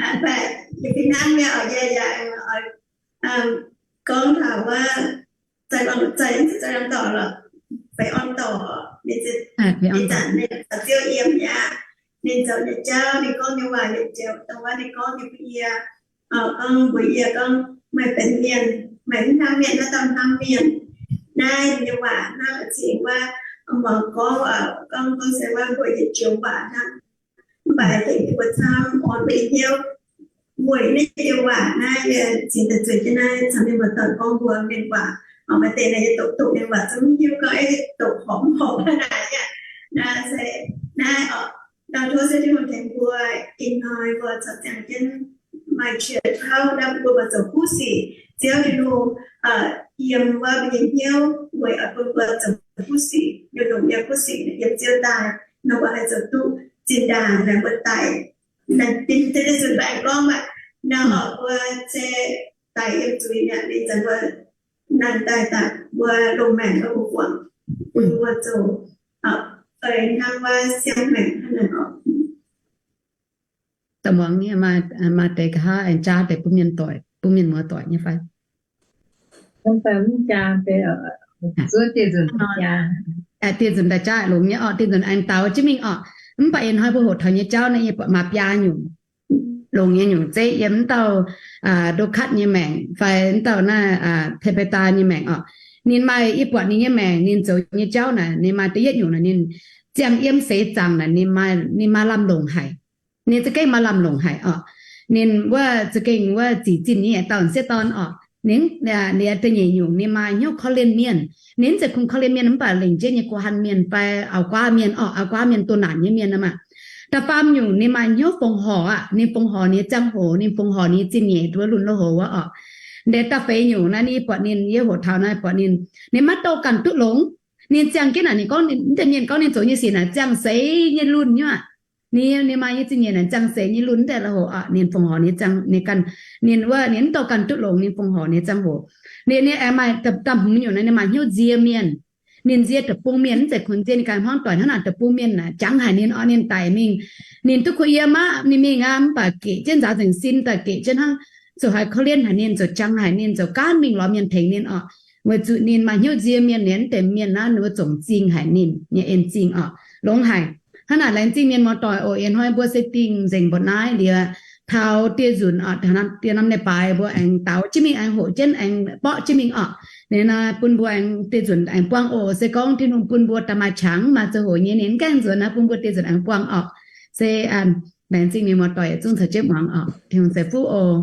Mv baac yie fih hnangv nyei orqc, yie yaac oix gorngv taux wuov, zaaih lorngh, zaaih, zaaih lorngh dorc lorqc, fai orn dorc, ninh, ih zanc ninh caux Ziouv yiem aqv. Ninh zoux nyei jauv, ninh gorngv nyei waac, yie ziouc dongh wuov ninh gorngv nyei bun yie, gorngv mbuox yie gorngv, meih benx mienh, meih mv hnangv mienh, naaiv dauh hnangv mienh. Naaiv nyei waac hnangv zingh wuov, muangx gorngv, gorngv, gorngv se wuov mbuo yietc joux waac hnangv. Mv baac haiz tengx mbuo camv orn mbuo nyei hnyouv weic naaiv joux waac naaiv, yie zingx daaih zueiz jienv naaiv caux mienh muoz-doic gorngv mbuo mienh waac. Maaih deix naaic yie doqc doqc mienh waac zungv mv hiuv gorngv doqc horpc mv horpc naaic aqv. Naaiv se naaiv oc, dau tov se Tin-Hungh tengx mbuo ih hnoi mbuo corc ziangh jienv maaih qiex tauv naaiv bun mbuo zoux kuv sic. Ziouv Tin-Hungh yiem wuov mbuo nyei hnyouv weic oix bun mbuo zoux kuv sic, yiem longc yiem kuv sic yiem Ziouv daaih nor mbuo haih zoux duqv zinh ndaangc naaic mbuo daic. Naaiv dinh se deix nzunc mbuo aengx gorngv aqv. Naaiv oc mbuo se daic yiem zuiz mi'aqv. Ninh zanc mbuo naaiv daaih daaih mbuo longc maengc mbuo guangc bun mbuo zoux feix hnangv wuov siang maengc hnangv naaic oc. Da'muangx nyei maaih deix nqa'haav aengx jaa deix bun mienh doic, bun mienh muoz-doic nyei fai? Dieh nzunc daaih jaa longx nyei orqc, dieh nzunc aengx daux jienv mingh orqc. Mv baac ih hnoi mbuo hoqc taux nyei jauv naaiv yie buatc maaih biaa nyungc longx nyei nyungc zeiv yiem wuov dauh Ndoqkatv nyei maengc fai wuov dauh naaiv Taibetaa nyei maengc orqc. Ninh maaih, yie buatc ninh nyei maengc ninh zoux nyei jauv naaic, ninh maaih da'yietv nyungc naaic ninh ziangh yiem seix zaangc naaic ninh maaih lamh longc haic. Ninh za'gengh maaih lamh longc haic orqc. Ninh wuov za'gengh wuov zic zinh nyei yietc dauh sieqv dorn orqc. Ninh, ninh da'nyeic nyungc ninh maaih hnyouv korv-lienh mienh. Ninh mv zeiz kungx korv-lienh mienh mv baac lengc jeiv nyei go han mienh fai auv-guaav mienh orqc, auv-guaav mienh, doh naanc nyei mienh aqv maah. Da'faam nyungc ninh maaih hnyouv fongc horc aqv. Ninh fongc horc ninh nyei ziangh hoc, ninh fongc horc ninh nyei zinh nyeic wuov lunx lo hoc wuov orqc. Ndex da'feix nyungc naaiv yie buatc ninh, yie hoqc taux naaiv buatc ninh, ninh maiv douh ganh duqv longx. Ninh ziangh jienv naaic ninh gorngv, mv deix mienh gorngv ninh zoux nyei sic naaic ziangh seix nyei lunx nyei aqv. Ninh, ninh maaih nyei zinh nyeic naaic ziangh seix nyei lunx mv deix lo hoc orqc. Ninh fongc horc ninh ganh, ninh wuov ninh mv douh ganh duqv longx, ninh fongc horc ninh ziangh hoc. Ninh, ninh aengx maaih da'hmz nyungc naaic ninh maaih hnyouv nzie mienh. Ninh nzie deic-bung mienh, mv zeiz kungx nzie ninh ganh hmuangv doic hnangv naaic, deic-bung mienh naaic jangx haic ninh orqc, ninh daic mingh. Ninh duqv kuh yiem aqv, ninh mingh aqv, mv baac geqc jienv nzaaux nzengc sin daaih geqc jienv hnangv, ziouc haiz korv-lienh haic ninh, ziouc jangx haic ninh, ziouc gaanv mingh lorz mienh tengx ninh orqc. Weic zuqc ninh maaih hnyouv nzie mienh, ninh mv deix mienh naaiv ninh mbuo zongc zingh haic ninh nyei en-zingh orqc. Longx haic. Hnangv naaic laengz zingh mienh muoz-doic oc. Ih hnoi mbuo se dingh nzengc mbuoqc naaiv liuz, taux dieh nzunc orqc, dieh norm leiz-baaix mbuo aengx daux jienv mingh, aengx hoqc jienv, aengx borqv jienv mingh orqc. Ninh bun mbuo aengx dieh nzunc aengx buangh oc. Se gorngv Tin-Hungh bun mbuo daaih maaih qangx maaih ziangh hoc nyei, ninh mv gaengh nzuonx naaiv, bun mbuo dieh nzunc aengx buangh orqc. Se laengz zingh mienh muoz-doic yietc zungv caux jienv muangx orqc. Tin-Hungh ceix fuqv oc.